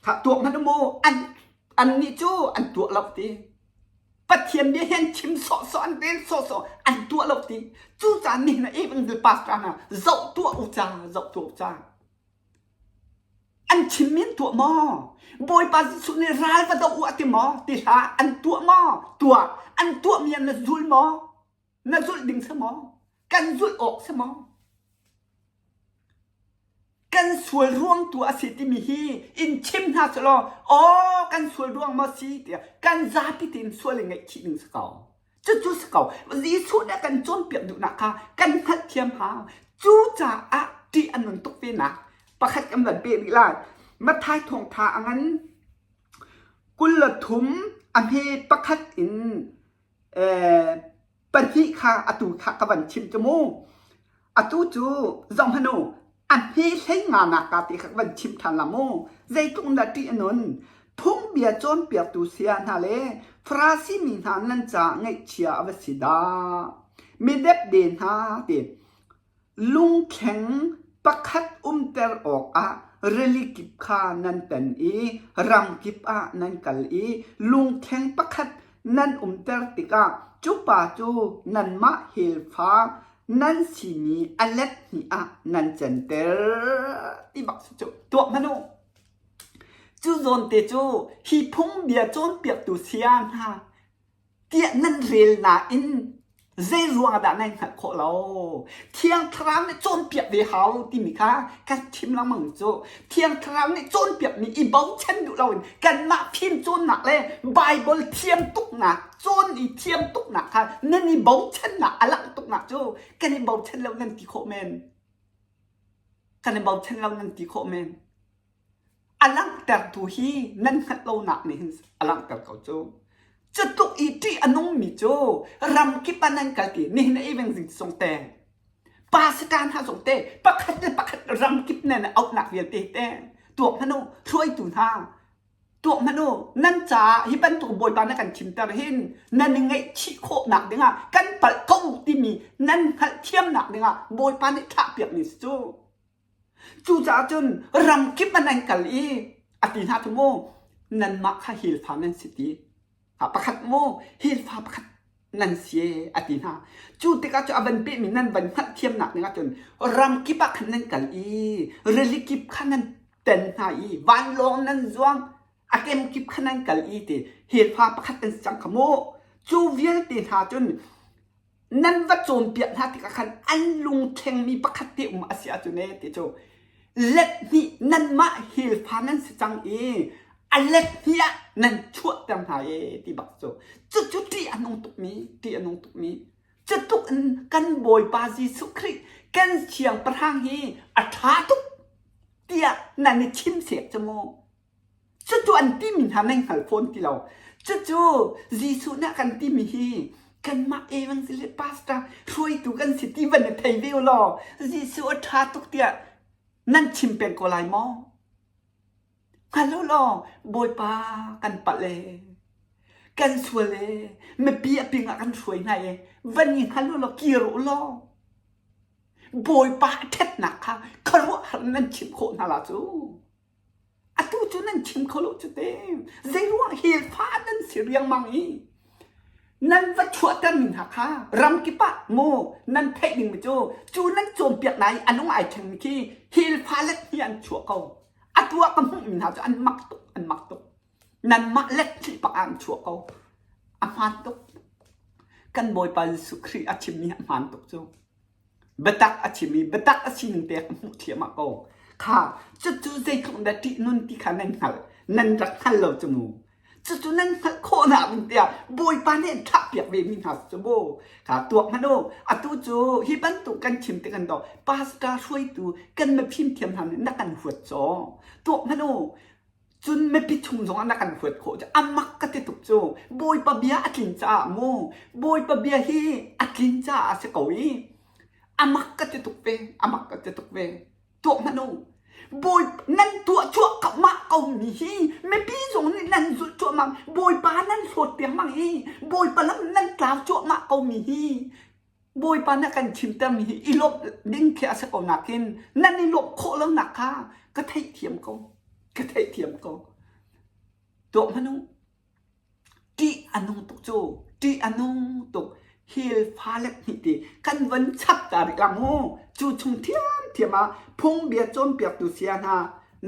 kha tuak hmanh u mu an annih cu an tuah lo ti. Pathian bia hi an chim sawhsawh an rel sawhsawh an tuah lo ti. Cucaah nihin ah evangel pastor hna zoh tuah u ca zoh tuah u ca. An chimmi an tuah maw? Bawipa Jesuh nih ral va doh u a ti maw? Ti hlah. An tuah maw? Tuah. An tuahmi ah na zul maw? Na zulh ding si maw? Kan zulh awk si maw? Kan sual ruang tu a si timi hi in chim hna selaw aw kan sual ruang maw si tiah kan zapi tein sual in ngaihchih ding si ko. Cucu si ko. Jesuh nih a kan cawnpiak duhnak kha kan hngalhthiam hau. Cucaah ṭih a nun tuk venak pakhat kan van peh rih lai. Matthai thawngṭha a ngan 23 a hme pakhat in pahnih kha atu kha ka van chim cu mu. Atu cu zohhmanh u, a hme hlei nga nak ka ti kha ka van chim ṭhan la mu. Zeitluk in dah ṭih a nun? Phungbia cawnpiaktu saya hna le Farasi mi hna nan caah ngaihchia a va si dah. Mi depde hna ti lungthleng pakhat umter awkah rili kip kha nan tan i ram kip ah nan kal i lungthleng pakhat nan umter tikah cu pa cu nanmah helfa nan simi a let hnih ah nan canter ti bak si cu tuah hmanh u. Cu zawn te cu hi phungbia cawnpiaktu saya hna tiah nan rel nain zei ruang dah nan hngalh khawh lo? Thiang Thlarau nih cawnpiak ve hau timi kha kan chim lengmang cu. Thiang Thlarau nih cawnpiakmi i bochan duh loin kanmah fim cawnnak le Baibal thiam tuknak, cawn i thiam tuknak kha nan i bochannak a langh tuknak cu kan i bochan lo nan ti khawh men. Kan i bochan lo nan ti khawh men. A langhtertu hi nan hngalh lonak nih hin a langhter ko cu. Cutluk i ṭih a nungmi cu ramkip ah nan kal ti nihin a eveng zing zong te pastor hna zong te pakhat le pakhat ramkip nan auhnak vialte te tuak hmanh u hruaitu hna tuak hmanh u nan caah hi bantuk bawipa na kan thimter hin nan i ngaihchih khawhnak dingah kan palh ko timi nan hngalhthiamnak dingah bawipa nih thlahpiakmi si cu. Cucaah cun ramkip ah nan kal i a ti hna cu mu nanmah kha hilfa nan si ti. Pakhat mu hilfa pakhat nan si a ti hna. Cu tikah cu a van pehmi nan van hngalhthiamnak ning ahcun ramkip ah khan nan kal i rili kip kha nan ten hna i vanlawng nan zuang a kemkip kha nan kal i ti hilfa pakhat nan si cang kha mu. Cu vialte hna cun nan va cawnpiak hna tikah khan an lungthlengmi pakhat te um a si ahcun ee ti cu let hnih nanmah hilfa nan si cang i a let hnih ah nan chuahter hna ee ti bak cu cucu ṭih a nung tukmi ṭih a nung tukmi cutluk in kan Bawipa Jesuh Khrih kan siangpahrang hi a ṭha tuk tiah nan i chim sek cu mu Cucu an timi hna nan hngal fawn ti lo. Cucu Jesuh nih a kan timi hi kanmah evangelist pastor hruaitu kan si ti van i thei ve u law Jesuh a ṭha tuk tiah nan chim peng ko lai maw? Hngal u law Bawipa kan palh ee, kan sual ee, mipi a ping ah kan hruai hna ee, van i hngal u law kir u law Bawipa a ṭhatnak kha khuaruahhar nan chimh khawh hna la cu. Atu cu nan chim kho lo cu te. Zeiruang hilfa nan si riangmang i nan va chuahter mi hna kha ramkip ah mu nan theih ding mi cu cu nan cawnpiak hna i a nung ai thleng mi khi hilfa let hi an chuah ko. Atu ah ka hmuh mi hna cu an mak tuk an mak tuk. Nanmah let thli pak ah an chuah ko. A hmaan tuk. Kan Bawipa Jesuh Khrih a chimmi a hmaan tuk cu. Biatak a chim i biatak a sining te ka hmuh thliahmah ko. Kha cucu zeitluk dah ṭihnun ti kha nan hngalh. Nan rak hngal lo cu mu. Cucu nan hngalh khawhnak ding tiah Bawipa nih an thlahpiak ve mi hna cu mu. Kha tuak hmanh u. Atu cu hi bantuk kan chim tik an daw. Pastor hruaitu kan mifim thiam hna nih na kan huat caw. Tuak hmanh u. Cun mipi chung zongah na kan huat khawh cu a mak ka ti tuk cu. Bawipa bia a tlin caah mu. Bawipa bia hi a tlin caah a si ko i a mak ka ti tuk ve. A mak ka ti tuk ve. Tuah hmanh u. Bawi nan tuah cuah mah ko mi hi mipi zong nih nan zulh cuahmah Bawipa nan hlawt piangmang i Bawipa lam nan tlau cuahmah ko mi hi Bawipa na kan chimtermi hi i lawmh ding khi a si ko nakin nan i lawmh khawh lonak kha ka theihthiam ko. Ka theihthiam ko. Tuah hmanh u. Ṭih a nung tuk cu. Ṭih a nung tuk. Hil fale hnih ti kan van chap ta rih lang mu. Cu chung thiamthiam ah phungbia cawnpiaktu saya hna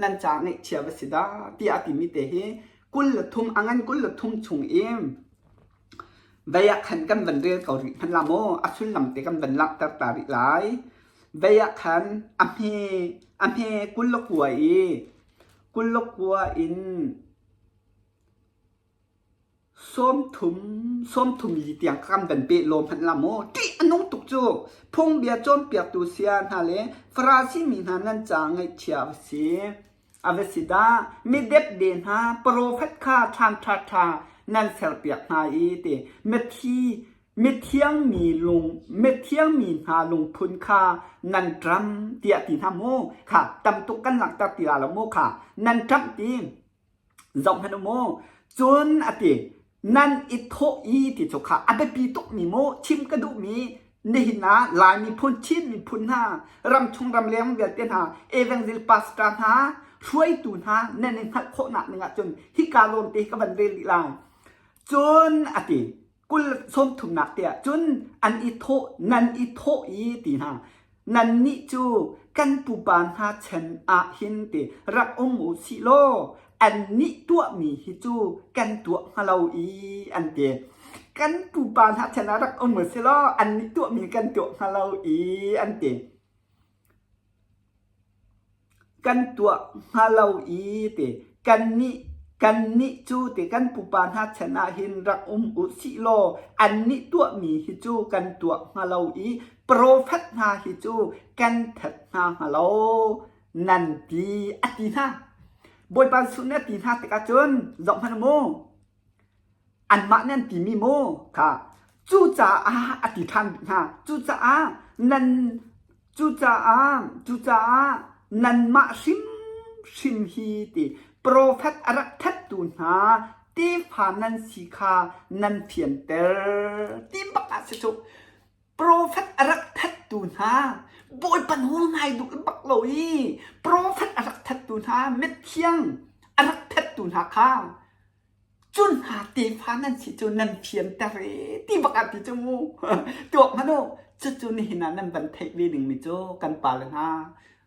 nan ca ngaihchia va si dah tiah a timi te hi 23 a ngan 23 chung i Vei ah khan kan van rel ko rih hmanh la maw? A sullam te kan van langhter ta rih lai. Vei ah khan a hme a hme 29 i 29 in 30 34 tiang kan van peh law hmanh la maw? Ṭih a nung tuk cu. Phungbia cawnpiaktu saya hna le Farasi mi hna nan ca ngaihchia a si. A va si dah, mi depde hna profet kha thlan ṭhaṭha nan serpiak hna i ti mithi mithiang mi lung mithiang mi hna lungphun kha nan ṭam tiah ti hna mu kha tam tuk kan langhter ti la lo mu kha nan ṭamh ti Zoh hmanh u mu. Cun a ti, nan i thawh i ti cu kha a biapi tukmi mu chim ka duhmi nihin ah Lai miphun, Chin miphun hna, ramchung ramleng vialte hna, evangel pastor hna, hruaitu hna nan i hngalh khawhnak ning ahcun hika lawmte hi ka van rel dih lai. Cun a ti, 20 sawmthumnak te ah cun an i thawh nan i thawh i ti hna nannih cu kan pupa hna chan ah hin ti rak um u sih law annih tuahmi hi cu kan tuah hnga lo i an ti kan pupa hna chan ah rak um u sih law annih tuahmi kan tuah hnga lo i an ti Kan tuah hnga lo i ti kannih kannih cu ti kan pupa hna chan ah hin rak um u sih law annih tuahmi hi cu kan tuah hnga lo i profet hna hi cu kan that hna hnga lo nan ti a ti hna. Bawipa Jesuh nih a ti hna tikah cun zohhmanh mu Anmah nih an timi maw kha cucaah a ti ṭhan hna. Cucaah nan cucaah cucaah nanmah hrimhrim hi ti profet a rak thattu hna tefa nan si kha nan fianter ti bak ah si cu. Profet a rak thattu hna Bawipa nawl ngai duh bak lo i profet a rak thattu hna mithiang a rak thattu hna kha Cun hna tefa nan si cu nan fianter e ti bak ah ti cu mu tuak hmanh u cucu nihin ah nan van theih ve dingmi cu kan pale hna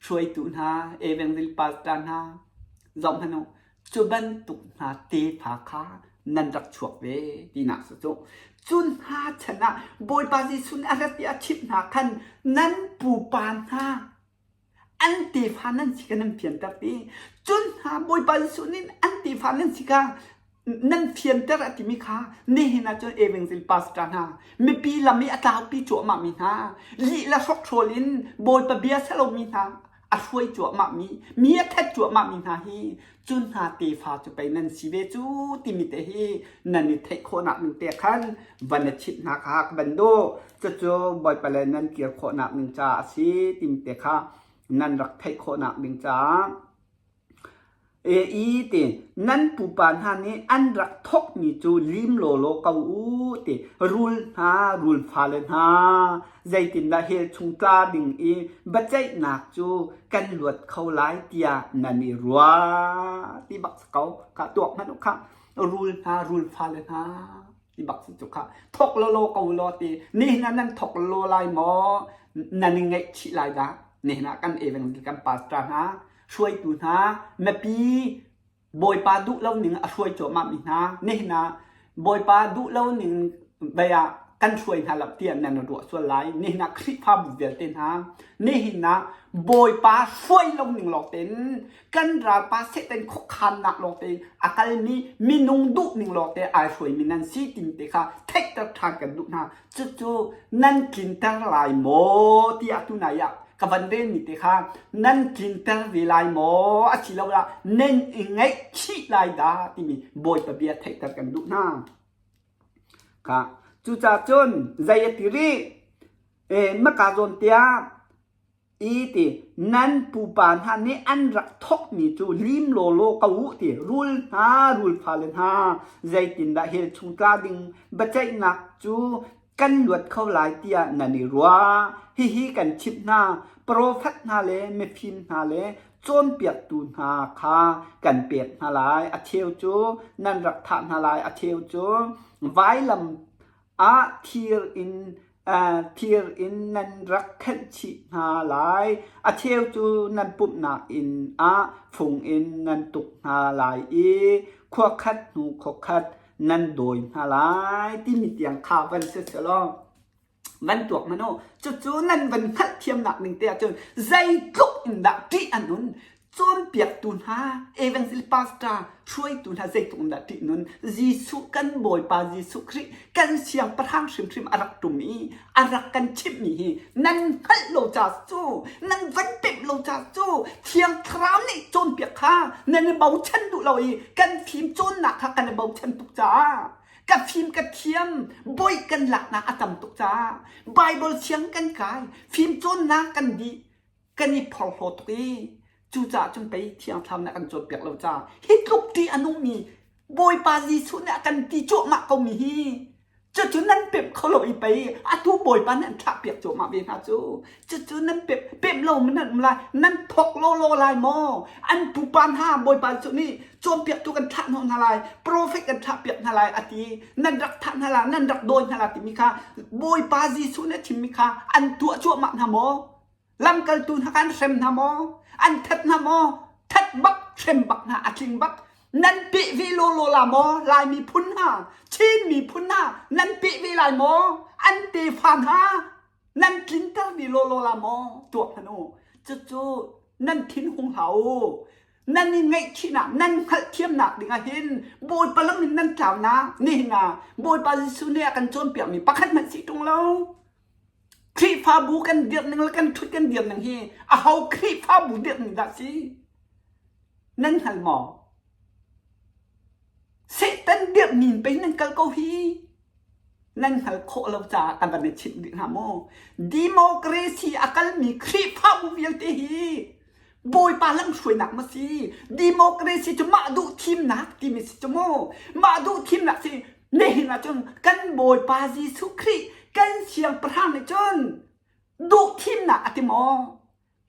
hruaitu hna evangel pastor hna zoh hmanh u cu bantuk hna tefa kha nan rak chuak ve tinak si cu cun hna chan ah Bawipa Jesuh nih a rat i a chimh hna khan nan pupa hna An tefa nan si kha nan fianter ti. Cun hna Bawipa Jesuh nih an tefa nan si kha nan fianter a timi kha nihin ah cun evangel pastor hna mipi lam i a tlaupi cuahmah mi hna lih le hrokhrawl in Bawipa bia salomi hna a hruai cuahmah mi mi a that cuahmah mi hna hi cun hna tefa cu pei nan si ve cu timi te hi nan i theih khawhnak ning te khan van i chimh hna kha ka van duh. Cucu Bawipa le nan kir khawhnak ding caah a si timi te kha nan rak theih khawhnak ding caah e i ti nan pupa hna nih an rak thawkmi cu lim lawlaw ko u ti rul hna rul fale hna zeitindah hell chung tla ding i biaceihnak cu kan luat kho lai tiah nan i ruah ti bak si ko kha tuak hmanh u khah rul hna rul fale hna ti bak si cu khah thok lawlaw ko law ti nihin ah nan thok law lai maw nan i ngaihchih lai dah nihin ah kan evangel kan pastor hna hruaitu hna mipi Bawipa duh lo ning a hruai cuahmah mi hna nihin ah Bawipa duh lo ning bei ah kan. Kan hruai hna lo tiah nan ruah sual lai. Nihin ah Khrihfabu vialte hna, nihin ah Bawipa hruai lo ning lawng tein kan ralpa Satan khuakhannak lawng tein a kalmi minung duh ning lawng te ai hruaimi nan si tin te kha theihter ṭhan kan duh hna. Cucu nan tlinter lai maw tiah tunai ah ka van relmi te kha nan tlinter ve lai maw asiloah nan i ngaihchih lai dah timi Bawipa bia theihter kan duh hna. Kha cucaah cun zei a ti rih? E, maka zawn tiah i ti nan pupa hna nih an rak thawkmi cu lim lawlaw ko u ti rul hna rul fale hna zeitindah hell chung tla ding biaceihnak cu kan luat kho lai tiah nan i ruah. Hihi kan chimh hna, profet hna le mifim hna le cawnpiaktu hna kha kan pek hna lai. A cheu cu nan rak thah hna lai, a cheu cu vailam ah thir in thir in nan rak khenh chih hna lai. A cheu cu nan pumhnak inn ah fung in nan tuk hna lai i khua khat hnu khua khat nan dawi hna lai timi tiang kha van si selaw van tuak hmanh u. Cucu nan van hngalhthiamnak ning te ahcun zeitluk in dah ṭih a nun cawnpiaktu hna evangelist pastor hruaitu hna zeitluk in dah ṭih nun Jesuh kan Bawipa Jesuh Khrih kan siangpahrang hrimhrim a rak ṭum i a rak kan chimhmi hi nan hngalh lo ca cu nan van pemh lo ca cu Thiang Thlarau nih cawnpiak kha nan i bochan duh lo i kan fim cawnnak kha kan i bochan tuk caah ka fim ka thiam bawi kan laknak a tam tuk caah Bible siang kan kai fim cawnnak kan dih kan i phorhlaw tuk i cucaah cun pei Thiang Thlarau nih a kan cawnpiak lo caah hi tluk ṭih a nungmi Bawipa Jesuh nih a kan ti cuahmah komi hi cucu nan pemh kho lo i pei atu Bawipa nih an thlahpiak cuahmah ve hna cu cucu nan pemh pemh lo man nan um lai nan thawk lawlaw lai maw an pupa hna Bawipa Jesuh nih cawnpiaktu kan thlah hnawh hna lai profet kan thlahpiak hna lai a ti nan rak thah hna lai nan rak dawi hna lai timi kha Bawipa Jesuh nih a chimmi kha an tuah cuahmah hna maw Lamkaltu hna kha an hrem hna maw? An that hna maw? That bak, hrem bak hna, a tling bak. Nan peh ve lawlaw la maw? Lai miphun hna, Chin miphun hna, nan peh ve lai maw? An tefa hna, nan tlinter ve lawlaw la maw? Tuak hmanh u. Cucu nan thin hung hlah u. Nan i ngaihchihnak, nan hngalhthiamnak dingah hin Bawipa lam in nan tlaunak nihin ah Bawipa Jesuh nih a kan cawnpiakmi pakhat hmanh si ṭung lo. Khrihfabu kan dirh ning le kan ṭhut kan dir ning hi aho Khrihfabu dirh ning dah si? Nan hngal maw? Satan dirh ning pei nan kal ko hi. Nan hngal khawh lo caah kan van i chimh dih hna mu. Democracy a kalmi Khrihfabu vialte hi Bawipa lamhruainak ma si? Democracy cu mah duh thimnak timi si cu mu. Mah duh thimnak si nihin ahcun kan Bawipa Jesuh Khrih kan siangpahrang nih cun duh thimnak a ti maw?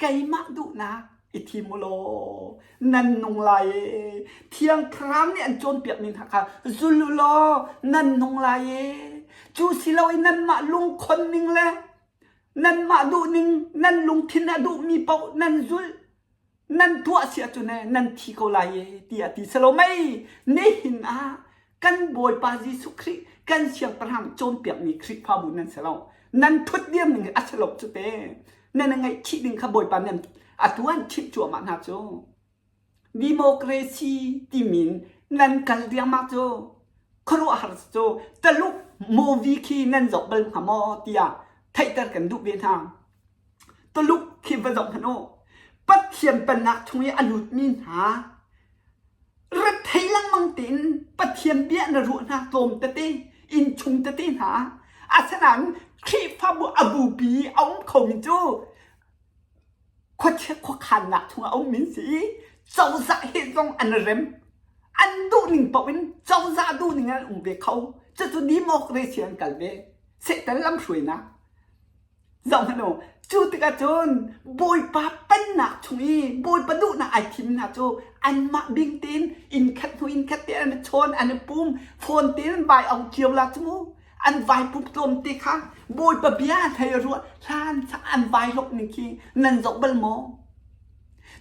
Keimah duhnak i thim u law nan nung lai e. Thiang Thlarau nih an cawnpiakmi hna kha zul u law nan nung lai e. Cu si loin nanmah lungkhon ning le Nanmah duhning nan lungthin a duhmi paoh nan zulh nan tuah si ahcun ee nan thi ko lai ee tiah ti si lo mei nihin ah kan Bawipa Jesuh Khrih kan siangpahrang cawnpiakmi Khrihfabu nan si lo nan thut dir ning a si lo cu te nan ngaihchih ding kha Bawipa nan atu an chimh cuahmah hna cu Democracy timi nan kal riangmang cu khuaruahhar cu Taluk movie khi nan zoh bal hnga maw tiah theihter kan duh ve hna. Taluk khi va zoh hmanh u. Pathian pennak chung i a lutmi hna rethei lengmang tein Pathian bia na ruah hna tlawm tete innchung tete hna asinain Khrihfabu a bupi a um khomi cu Khuachia khuakhannak chungah a ummi an si i cozah he zong an i rem. An duhning paoh in cozah duhning in an um ve kho. Cucu democracy an kal ve. Satan lamhruainak. Zohhmanh u, cu tikah cun Bawipa pennak chung i Bawipa duhnak ai thim hna cu anmah bing tein inn khat hnu inn khat te an i chawn, an i pum, phone tein an vai au cio la cu mu. An vai pup tlawmte kha Bawipa bia hlei ruah hlan an vai lok ning khi nan zoh bal maw?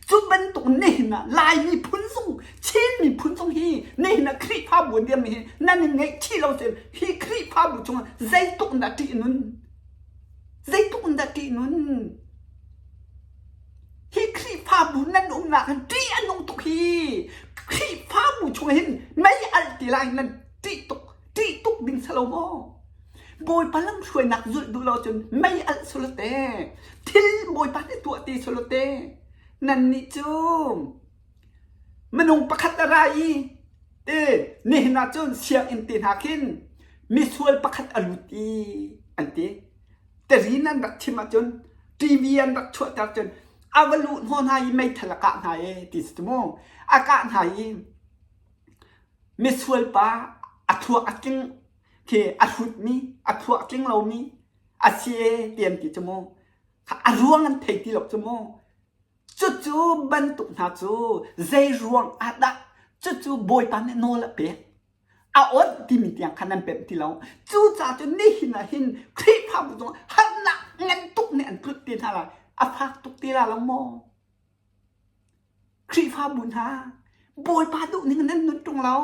Cu bantuk nihin ah Lai miphun zong Chin miphun zong hi nihin ah Khrihfabu. Khrihfabu an dirmi hi nan in ngaihchih lo cun hi Khrihfabu chungah zeitluk in dah ṭih nun? Zeitluk in dah ṭih nun? Hi Khrihfabu nan umnak hin ṭih a nung tuk hi. Khrihfabu chung hin mei alh ti lai nan ṭih tuk, ṭih tuk ding si lo maw? Bawipa lamhruainak zulh duh lo cun mei alh sulate, thil Bawipa nih tuah ti sulate. Nannih cu minung pakhat a ra i te nihin ah cun sianginn te hna khin misual pakhat a lut i an ti. Terin an rak chim ahcun TV an rak chuahter cun a va luh hnawh hna i meithal a kah hna e ti si mu. A kah hna i misual pa a thluak a tling khi a hrutmi a thluak tling lomi a si e ti an ti cu mu. A ruang an thei ti lo cu mu. Cucu bantuk hna cu zei ruang ah dah cucu Bawipa nih nawl a pek? A awnh timi tiang khan nan pemh ti lo. Cucaah cun nihin ah hin Khrihfabu zong harnak ngan tuk nih an tlut te hna lai. A fak tuk te la lo maw? Khrihfabu hna, Bawipa duhning nan nun ṭung lo.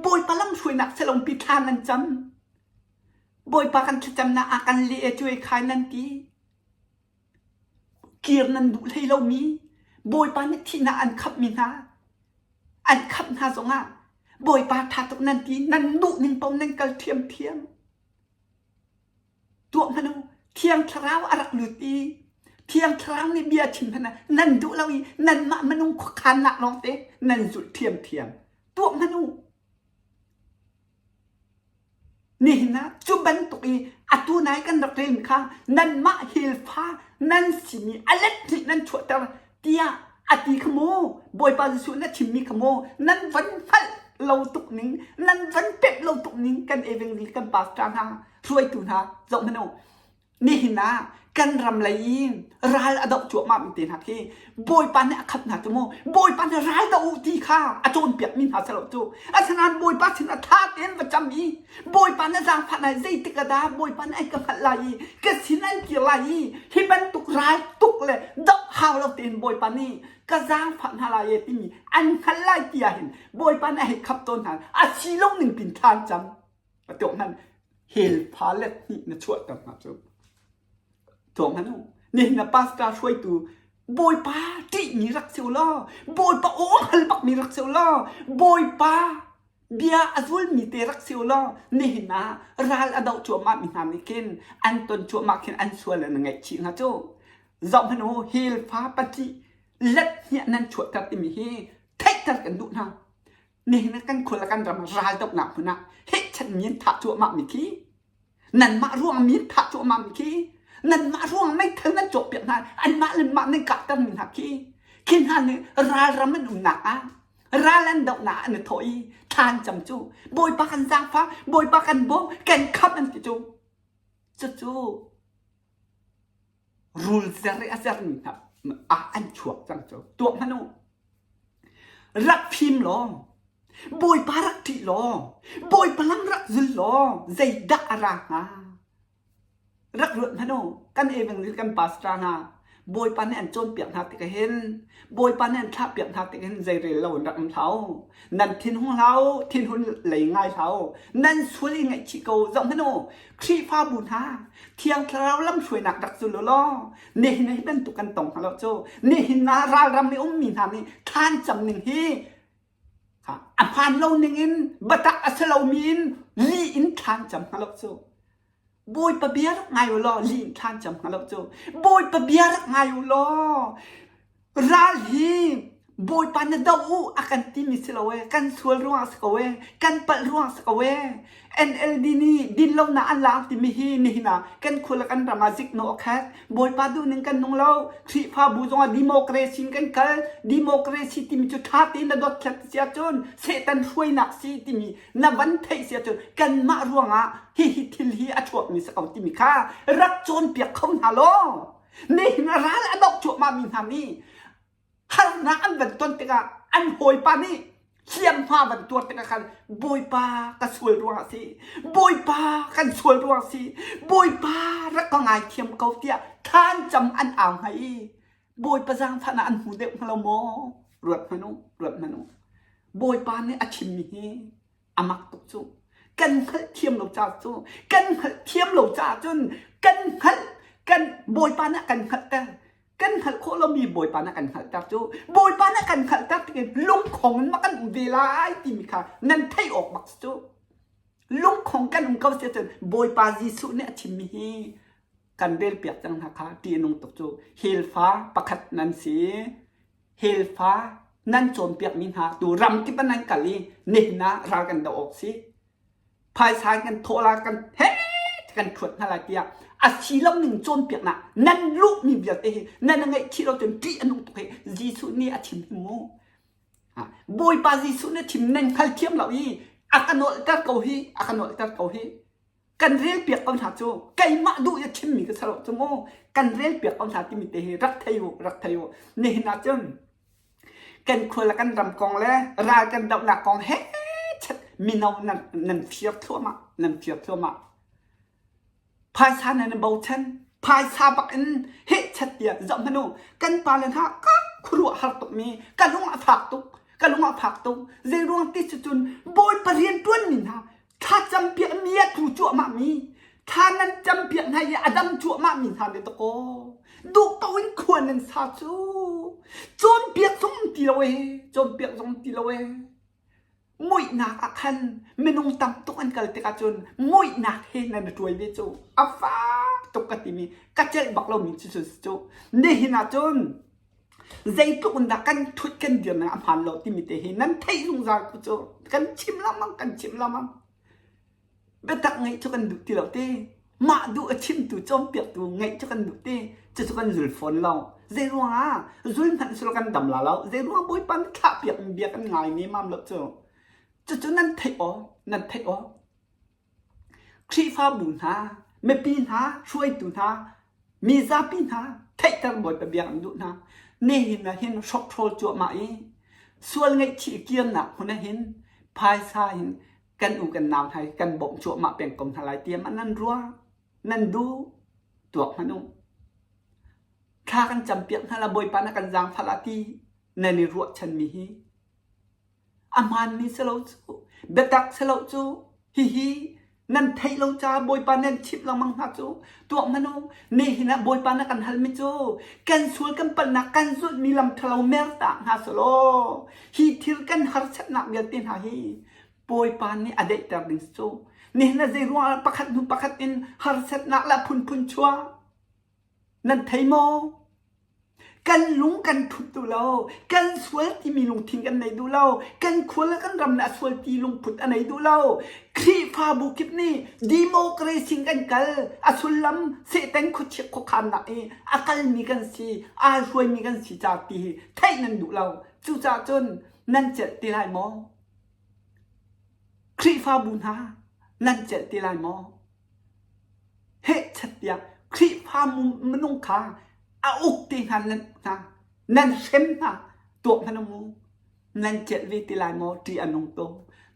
Bawipa lamhruainak selongpi thla nan cam. Bawipa kan thlacamnak ah kan leh e cuai khai nan ti. Kir nan duh hlei lomi Bawipa nih thihnak an khamhmi hna an khamh hna zongah Bawipa ṭha tuk nan ti nan duh ning paoh nan kal ṭhiamṭhiam. Tuah hmanh u, Thiang Thlarau a rak lut i Thiang Thlarau nih bia chim hmanh ah nan duh lo i nanmah minung khuakhannak lawngte nan zulh ṭhiamṭhiam. Tuah hmanh u. Nihin ah cu bantuk i atu nai kan rak rel kha nanmah hilfa nan simi a let hnih nan chuahter tiah a ti kha mu Bawipa Jesuh na chimmi kha mu nan van hngalh lo tuk ning nan van pemh lo tuk ning kan evangelist kan pastor hna hruaitu hna zoh hmanh u Nihin ah kan ram lei i ral a doh cuahmah mi te hna khi Bawipa nih a khat hna cu mu Bawipa nih ral doh u ti kha a cawnpiak mi hna si lo cu asinain Bawipa sin ah tha tein va cam i Bawipa na zaangfah lai zeitik ah dah Bawipa nih an ka hngalh lai i ka sin an kir lai i hi bantuk ral tuk le doh hau lo tein Bawipa nih ka zaangfah hna lai e timi an hngalh lai ti ah hin Bawipa nih a hei khap tawn hna a si lo ning pin thla an cam A tuak hmanh hell pha let hnih na chuahter hna cu. Tuak hmanh u. Nihin na pastor hruaitu Bawipa ṭihmi rak si u law, Bawipa aw hal bakmi rak si u law, Bawipa bia a zulmi te rak si u law, nihin ah ral a doh cuahmah mi hna nih khin an ton cuahmah khin an sual an ngaihchih hnga cu. Zoh hmanh u, hell fa pahnih let hniah nan chuahter timi hi theihter kan duh hna. Nihin ah kan khua le kan ram raldohnak hmun ah hehchan mi an thah cuahmah mi khi nanmah ruang mi an thah cuahmah mi khi nanmah ruang meithal nan cawkpiak hna anmah le mah nan kahter mi hna khi khi hna nih ralram an umnak ah ral an dohnak ah an i thawh i thla an cam cu Bawipa kan zaangfah Bawipa kan bawm kan khamh an ti cu cucu rul zer i a zermi hna ah an chuak cang cu tuah hmanh u rak fim law bawipa rak ṭih law bawipa lam rak zul law zeidah a ra hnga rak ruat hmanh u kan evangelist kan pastor hna bawipa nih an cawnpiak hna tikah hin bawipa nih an thlahpiak hna tikah hin zeirel lo in rak um hlah u nan thinhung hlah u thinhun lei ngai hlah u nan sual i ngaihchih ko zoh hmanh u Khrihfabu hna Thiang Thlarau lamhruainak rak zul u law nihin hi bantuk kan tong hna lo cu nihin ah ralram i ummi hna nih thlan cam ning hi a hmaan lo ning in biatak a si lomi in lih in thlan cam hna lo cu Bawipa bia rak ngai u law lih in thlan cam hna lo cu Bawipa bia rak ngai u law Ral hi Bawipa na doh u a kan timi si lo ee, kan sual ruangah si ko ee, kan palh ruangah si ko ee. NLD nih dinlonak an laang timi hi nihin ah kan khua le kan ram ah ziknawh a khat. Bawipa duhning kan nung lo. Khrihfabu zongah democracy in kan kal. Democracy timi cu ṭha tein na dothlat si ahcun Satan hruainak si timi na van theih si ahcun kanmah ruangah hihi thil hi a chuakmi si ko timi kha rak cawnpiak kho hna law. Nihin a ral a doh cuahmahmi hna nih harnak an van ton tikah an hawipa nih hliamhma van tuar tikah khan Bawipa ka sual ruangah si Bawipa kan sual ruangah si Bawipa rak ka ngaithiam ko tiah thlan cam an au hnga i Bawipa zaangfahnak an hmu deuh hnga lo maw? Ruat hmanh u, ruat hmanh u. Bawipa nih a chimmi hi. A mak tuk cu. Kan hngalhthiam lo caah cu kan hngalhthiam lo caah cun kan hngalh kan Bawipa nih a kan hngalhter. Kan hngalh khawh lomi Bawipa nih a kan hngalhter cu Bawipa nih a kan hngalhter tikin lungkhong in ma kan um ve lai timi kha nan theih awk bak cu. Lungkhong kan um ko si cun Bawipa Jesuh nih a chimmi hi kan relpiak cang hna kha ṭih a nung tuk cu. Helfa pakhat nan si. Helfa nan cawnpiakmi hna tu ram kip ah nan kal i nihin ah ral kan doh awk si. Phaisa kan thawh la kan he kan thuat hna lai tiah a si lo ning cawnpiaknak nan luhmi vialte hi nan ngaihchih lo cun ṭih a nung tuk hi Jesuh nih a chim hi mu. Bawipa Jesuh nih a chim nan hngalthiam lo i a ka nawlter ko hi a ka nawlter ko hi. Kan relpiak ko hna cu keimah duh i a chimmi ka si lo cu mu kan relpiak ko hna timi te hi rak thei u rak thei u nihin ah cun kan khua le kan ram kong le ral kan dohnak kong he chat mino nan nan fir thluahmah nan fir thluahmah phaisa nan i bochan phaisa bak in heh chat tiah zoh hmanh u kan pa le hna ka khuaruah har tuk mi ka lung a fak tuk ka lung a fak tuk zei ruang ti cu cun bawipa rian tuan mi hna Thla campiak mi a tlu cuahmah mi, thla nan campiak hna i a dam cuahmah mi hna le dakaw. Duh ko in khua nan sa cu. Cawnpiak zong um ti lo ee, cawnpiak zong um ti lo ee. Muihnak ah khan minung tam tuk an kal tikah cun muihnak he nan i ṭuai ve cu. A fak tuk ka timi ka celh bak lomi cu cu cu. Nihin ah cun Zeitluk in dah kan ṭhut kan dirnak a hmaan lo timi te hi nan theih zungzal ku cu kan chim lengmang kan chim lengmang. Biatak ngeih cu kan duh ti lo ti. Mah duh a chimtu cawnpiaktu ngeih cu kan duh ti. Cucu kan zul fawn lo. Zei ruangah zul hmanh sul kan dam la lo. Zei ruangah Bawipa nih thlahpiak mi bia kan ngai nemam lo cu. Cucu nan theih aw, nan theih aw. Khrihfabu hna, mipi hna, hruaitu hna, mi zapi hna theihter Bawipa biak an duh hna. Nihin ah hin hrokhrawl cuahmah i sual ngaihchih kirnak hmun ah hin phaisa hin kan u kan nau hna hi kan bawmh cuahmah peng ko hna lai tiah mah nan ruah, nan duh, tuak hmanh u. Thla kan campiak hna la Bawipa na kan zaangfah la ti nan i ruahchanmi hi A hmaanmi si lo cu, biatak si lo cu, hihi nan theih lo caah Bawipa nan chimh lengmang hna cu tuah hmanh u. Nihin ah Bawipa na kan halmi cu kan sual kan palhnak kan zulhmi lam ṭhalo mertak hna selaw hi thil kan harsatnak vialte hna hi Bawipa nih a daihter ding si cu. Nihin ah zei ruangah pakhat hnu pakhat in harsatnak le phunphun chuah Nan thei maw? Kan lung kan thut duh lo. Kan sual timi lungthin kan nei duh lo. Kan khua le kan ram le a sual ti lungput a nei duh lo. Khrihfabu kip nih democracy in kan kal. A sullam Satan khuachiat khuakhannak i a kalmi kan si, aa hruaimi kan si ca ti hi theih nan duh lo. Cucaah cun nan celh ti lai maw? Khrihfabu hna nan celh ti lai maw? Hehchat tiah Khrihfa minung kha a uk te hna nan hna nan hrem hna tuah hmanh mu nan celh ve ti lai maw ṭih a nung tuk.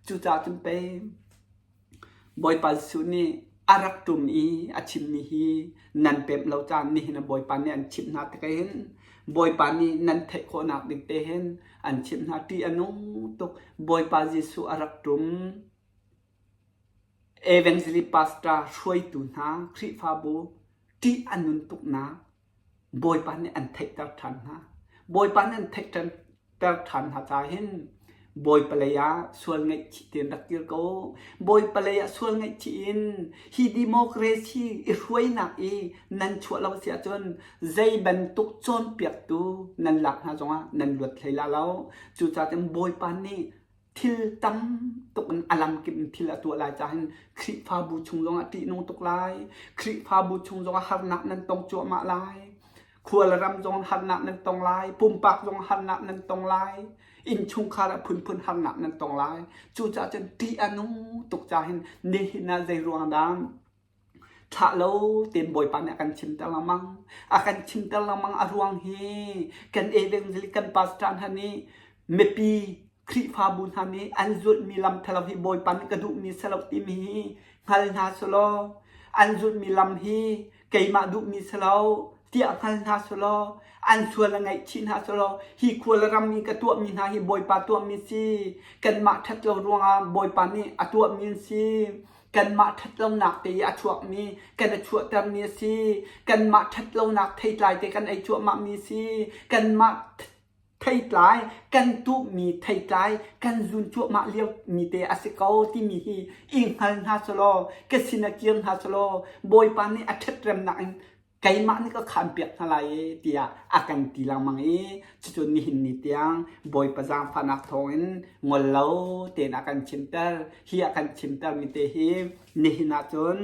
Cucaah cun pei Bawipa Jesuh nih a rak ṭum i a chimmi hi nan pemh lo caan nihin ah Bawipa nih an chimh hna tik hin Bawipa nih nan theih khawhnak ding te hin an chimh hna ṭih a nung tuk. Bawipa Jesuh a rak ṭum. Evangelist pastor hruaitu hna Khrihfabu ṭih a nun tuknak Bawipa nih an theihter ṭhan hna. Bawipa nih an theihter ṭhan hna caah hin Bawipa lei ah sual ngaihchih tein rak kir ko. Bawipa lei ah sual ngaihchih in hi democracy i hruainak i nan chuah lo si ahcun zei bantuk cawnpiaktu nan lak hna zongah nan luat hlei la lo. Cucaah cun Bawipa nih thil tam tuk in a lamkip in thil a tuah lai caah hin Khrihfabu chung zongah ṭihnung tuk lai. Khrihfabu chung zongah harnak nan tong cuahmah lai. Khua le ram zong harnak nan tong lai. Pumpak zong harnak nan tong lai. Innchungkhar ah phunphun harnak nan tong lai. Cucaah cun ṭih a nung tuk caah hin nihin ah zei ruang dah Thlah lo tein Bawipa nih a kan chimter lengmang. A kan chimter lengmang a ruang hi kan evangelist kan pastor hna nih mipi Khrihfabu hna nih an zulhmi lam ṭhalo hi Bawipa nih ka duhmi si lo timi hi hngal hna selaw an zulhmi lam hi keimah duhmi si lo. tiah hngal hna selaw an sual a ngaihchih hna selaw hi khua le ram i ka tuahmi hna hi Bawipa tuahmi si kanmah ṭhat lo ruangah Bawipa nih a tuahmi an si kanmah ṭhatlonak te i a chuakmi kan i chuahtermi a si kanmah ṭhatlonak theitlai te kan ei cuahmahmi a si kanmah theitlai kan tuhmi theitlai kan zun cuahmah liomi te a si ko timi hi i hngal hna selaw ka sin ah kir hna selaw Bawipa nih a ṭhatremnak in keimah nih ka khanpiak hna lai e tiah a kan ti lengmang i cucu nihin ni tiang Bawipa zaangfahnak thawngin ngol lo tein a kan chimter. Hi a kan chimtermi te hi nihin ahcun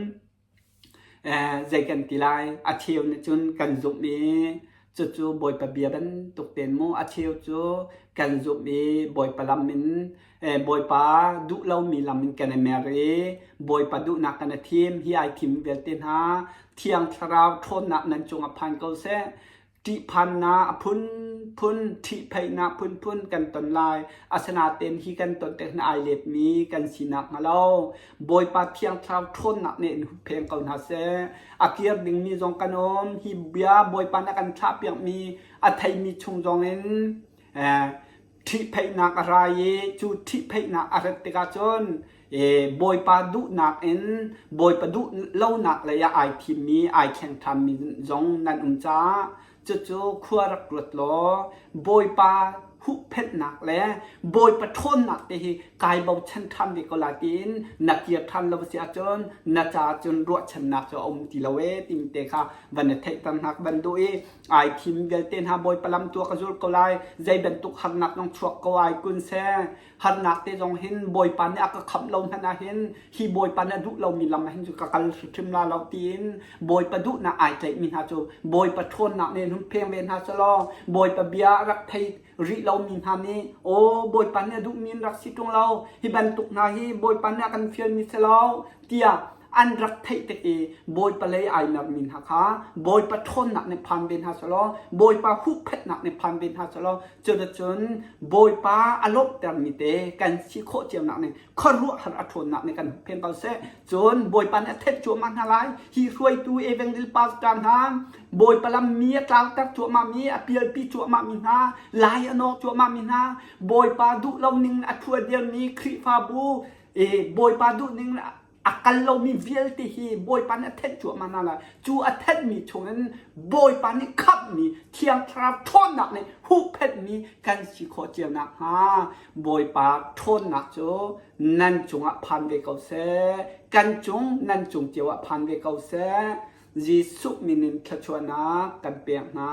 zei kan ti lai a cheu nih cun kan zumh i cucu Bawipa bia bantuk tein mu a cheu cu kan zumh i Bawipa lam in Bawipa duh lomi lam in kan i mer i Bawipa duhnak kan i thim hi ai thim vialte hna Thiang Thlarau ṭhawnnak nan cungah phan ko seh ṭihphannak a phunphun ṭhihphaihnak phunphun kan ton lai. Asinain hi kan ton tik hna ai letmi kan sinak hnga lo. Bawipa Thiang Thlarau ṭhawnnak nih in huppheng ko hna seh. A kir dingmi zong kan um. Hi bia Bawipa nih a kan thlahpiakmi a theimi chung zongin ṭhihphaihnak a ra i cu ṭhihphaihnak a rat tikah cun Bawipa duhnak in Bawipa duh lonak lei ah ai thimmi ai thleng ṭhanmi zong nan um caah cucu khua rak ruat law Bawipa huhphenhnak le Bawipa ṭhawnnak te hi kai bochan ṭhan ve ko lai tiin na kir ṭhan lo si ahcun na caah cun ruahchannak cu a um ti lo ee timi te kha van i theihter hna ka van duh i ai thim vialte hna Bawipa lam tu ka zul ko lai zei bantuk harnak zong chuak ko ai kun seh harnak te zong hin Bawipa nih a ka khamh lo hmanh ah hin hi Bawipa nih a duh lomi lam ah hin cu ka kal hrimhrim la lo tiin Bawipa duhnak ai tlaihmi hna cu Bawipa ṭhawnnak nih hun pheng ve hna selaw Bawipa bia a rak thei rih lomi hna nih aw Bawipa nih a duhmi in rak si ṭung lo hi bantuk hna hi Bawipa nih a kan fialmi si lo tiah an rak theih tik i Bawipa lei ai mermi hna kha Bawipa ṭhawnnak nih phan ve hna selaw Bawipa huhphenhnak nih phan ve hna selaw cuticun Bawipa a lawmhtermi te kan si khawh cionak ning khuaruahhar a ṭhawnnak nih kan huppheng ko seh. Cun Bawipa nih a thenh cuahmah hna lai. Hi hruaitu Evangel pastor hna Bawipa lam mi a tlauter cuahmahmi a pialpi cuahmahmi hna lai a nawk cuahmahmi hna Bawipa duh lo ning a thua dirmi Khrihfabu Bawipa duh ning a kal lomi vialte hi Bawipa nih a thenh cuahmah hna lai. Cu a thenhmi chungin Bawipa nih khamhmi Thiang Thlarau ṭhawnnak nih huhphenhmi kan si khawh cio nakhnga Bawipa ṭhawnnak cu nan cungah phan ve ko seh. Kan cung nan cung cio ah phan ve ko seh. Jesuh min in thluachuahnak kan pek hna.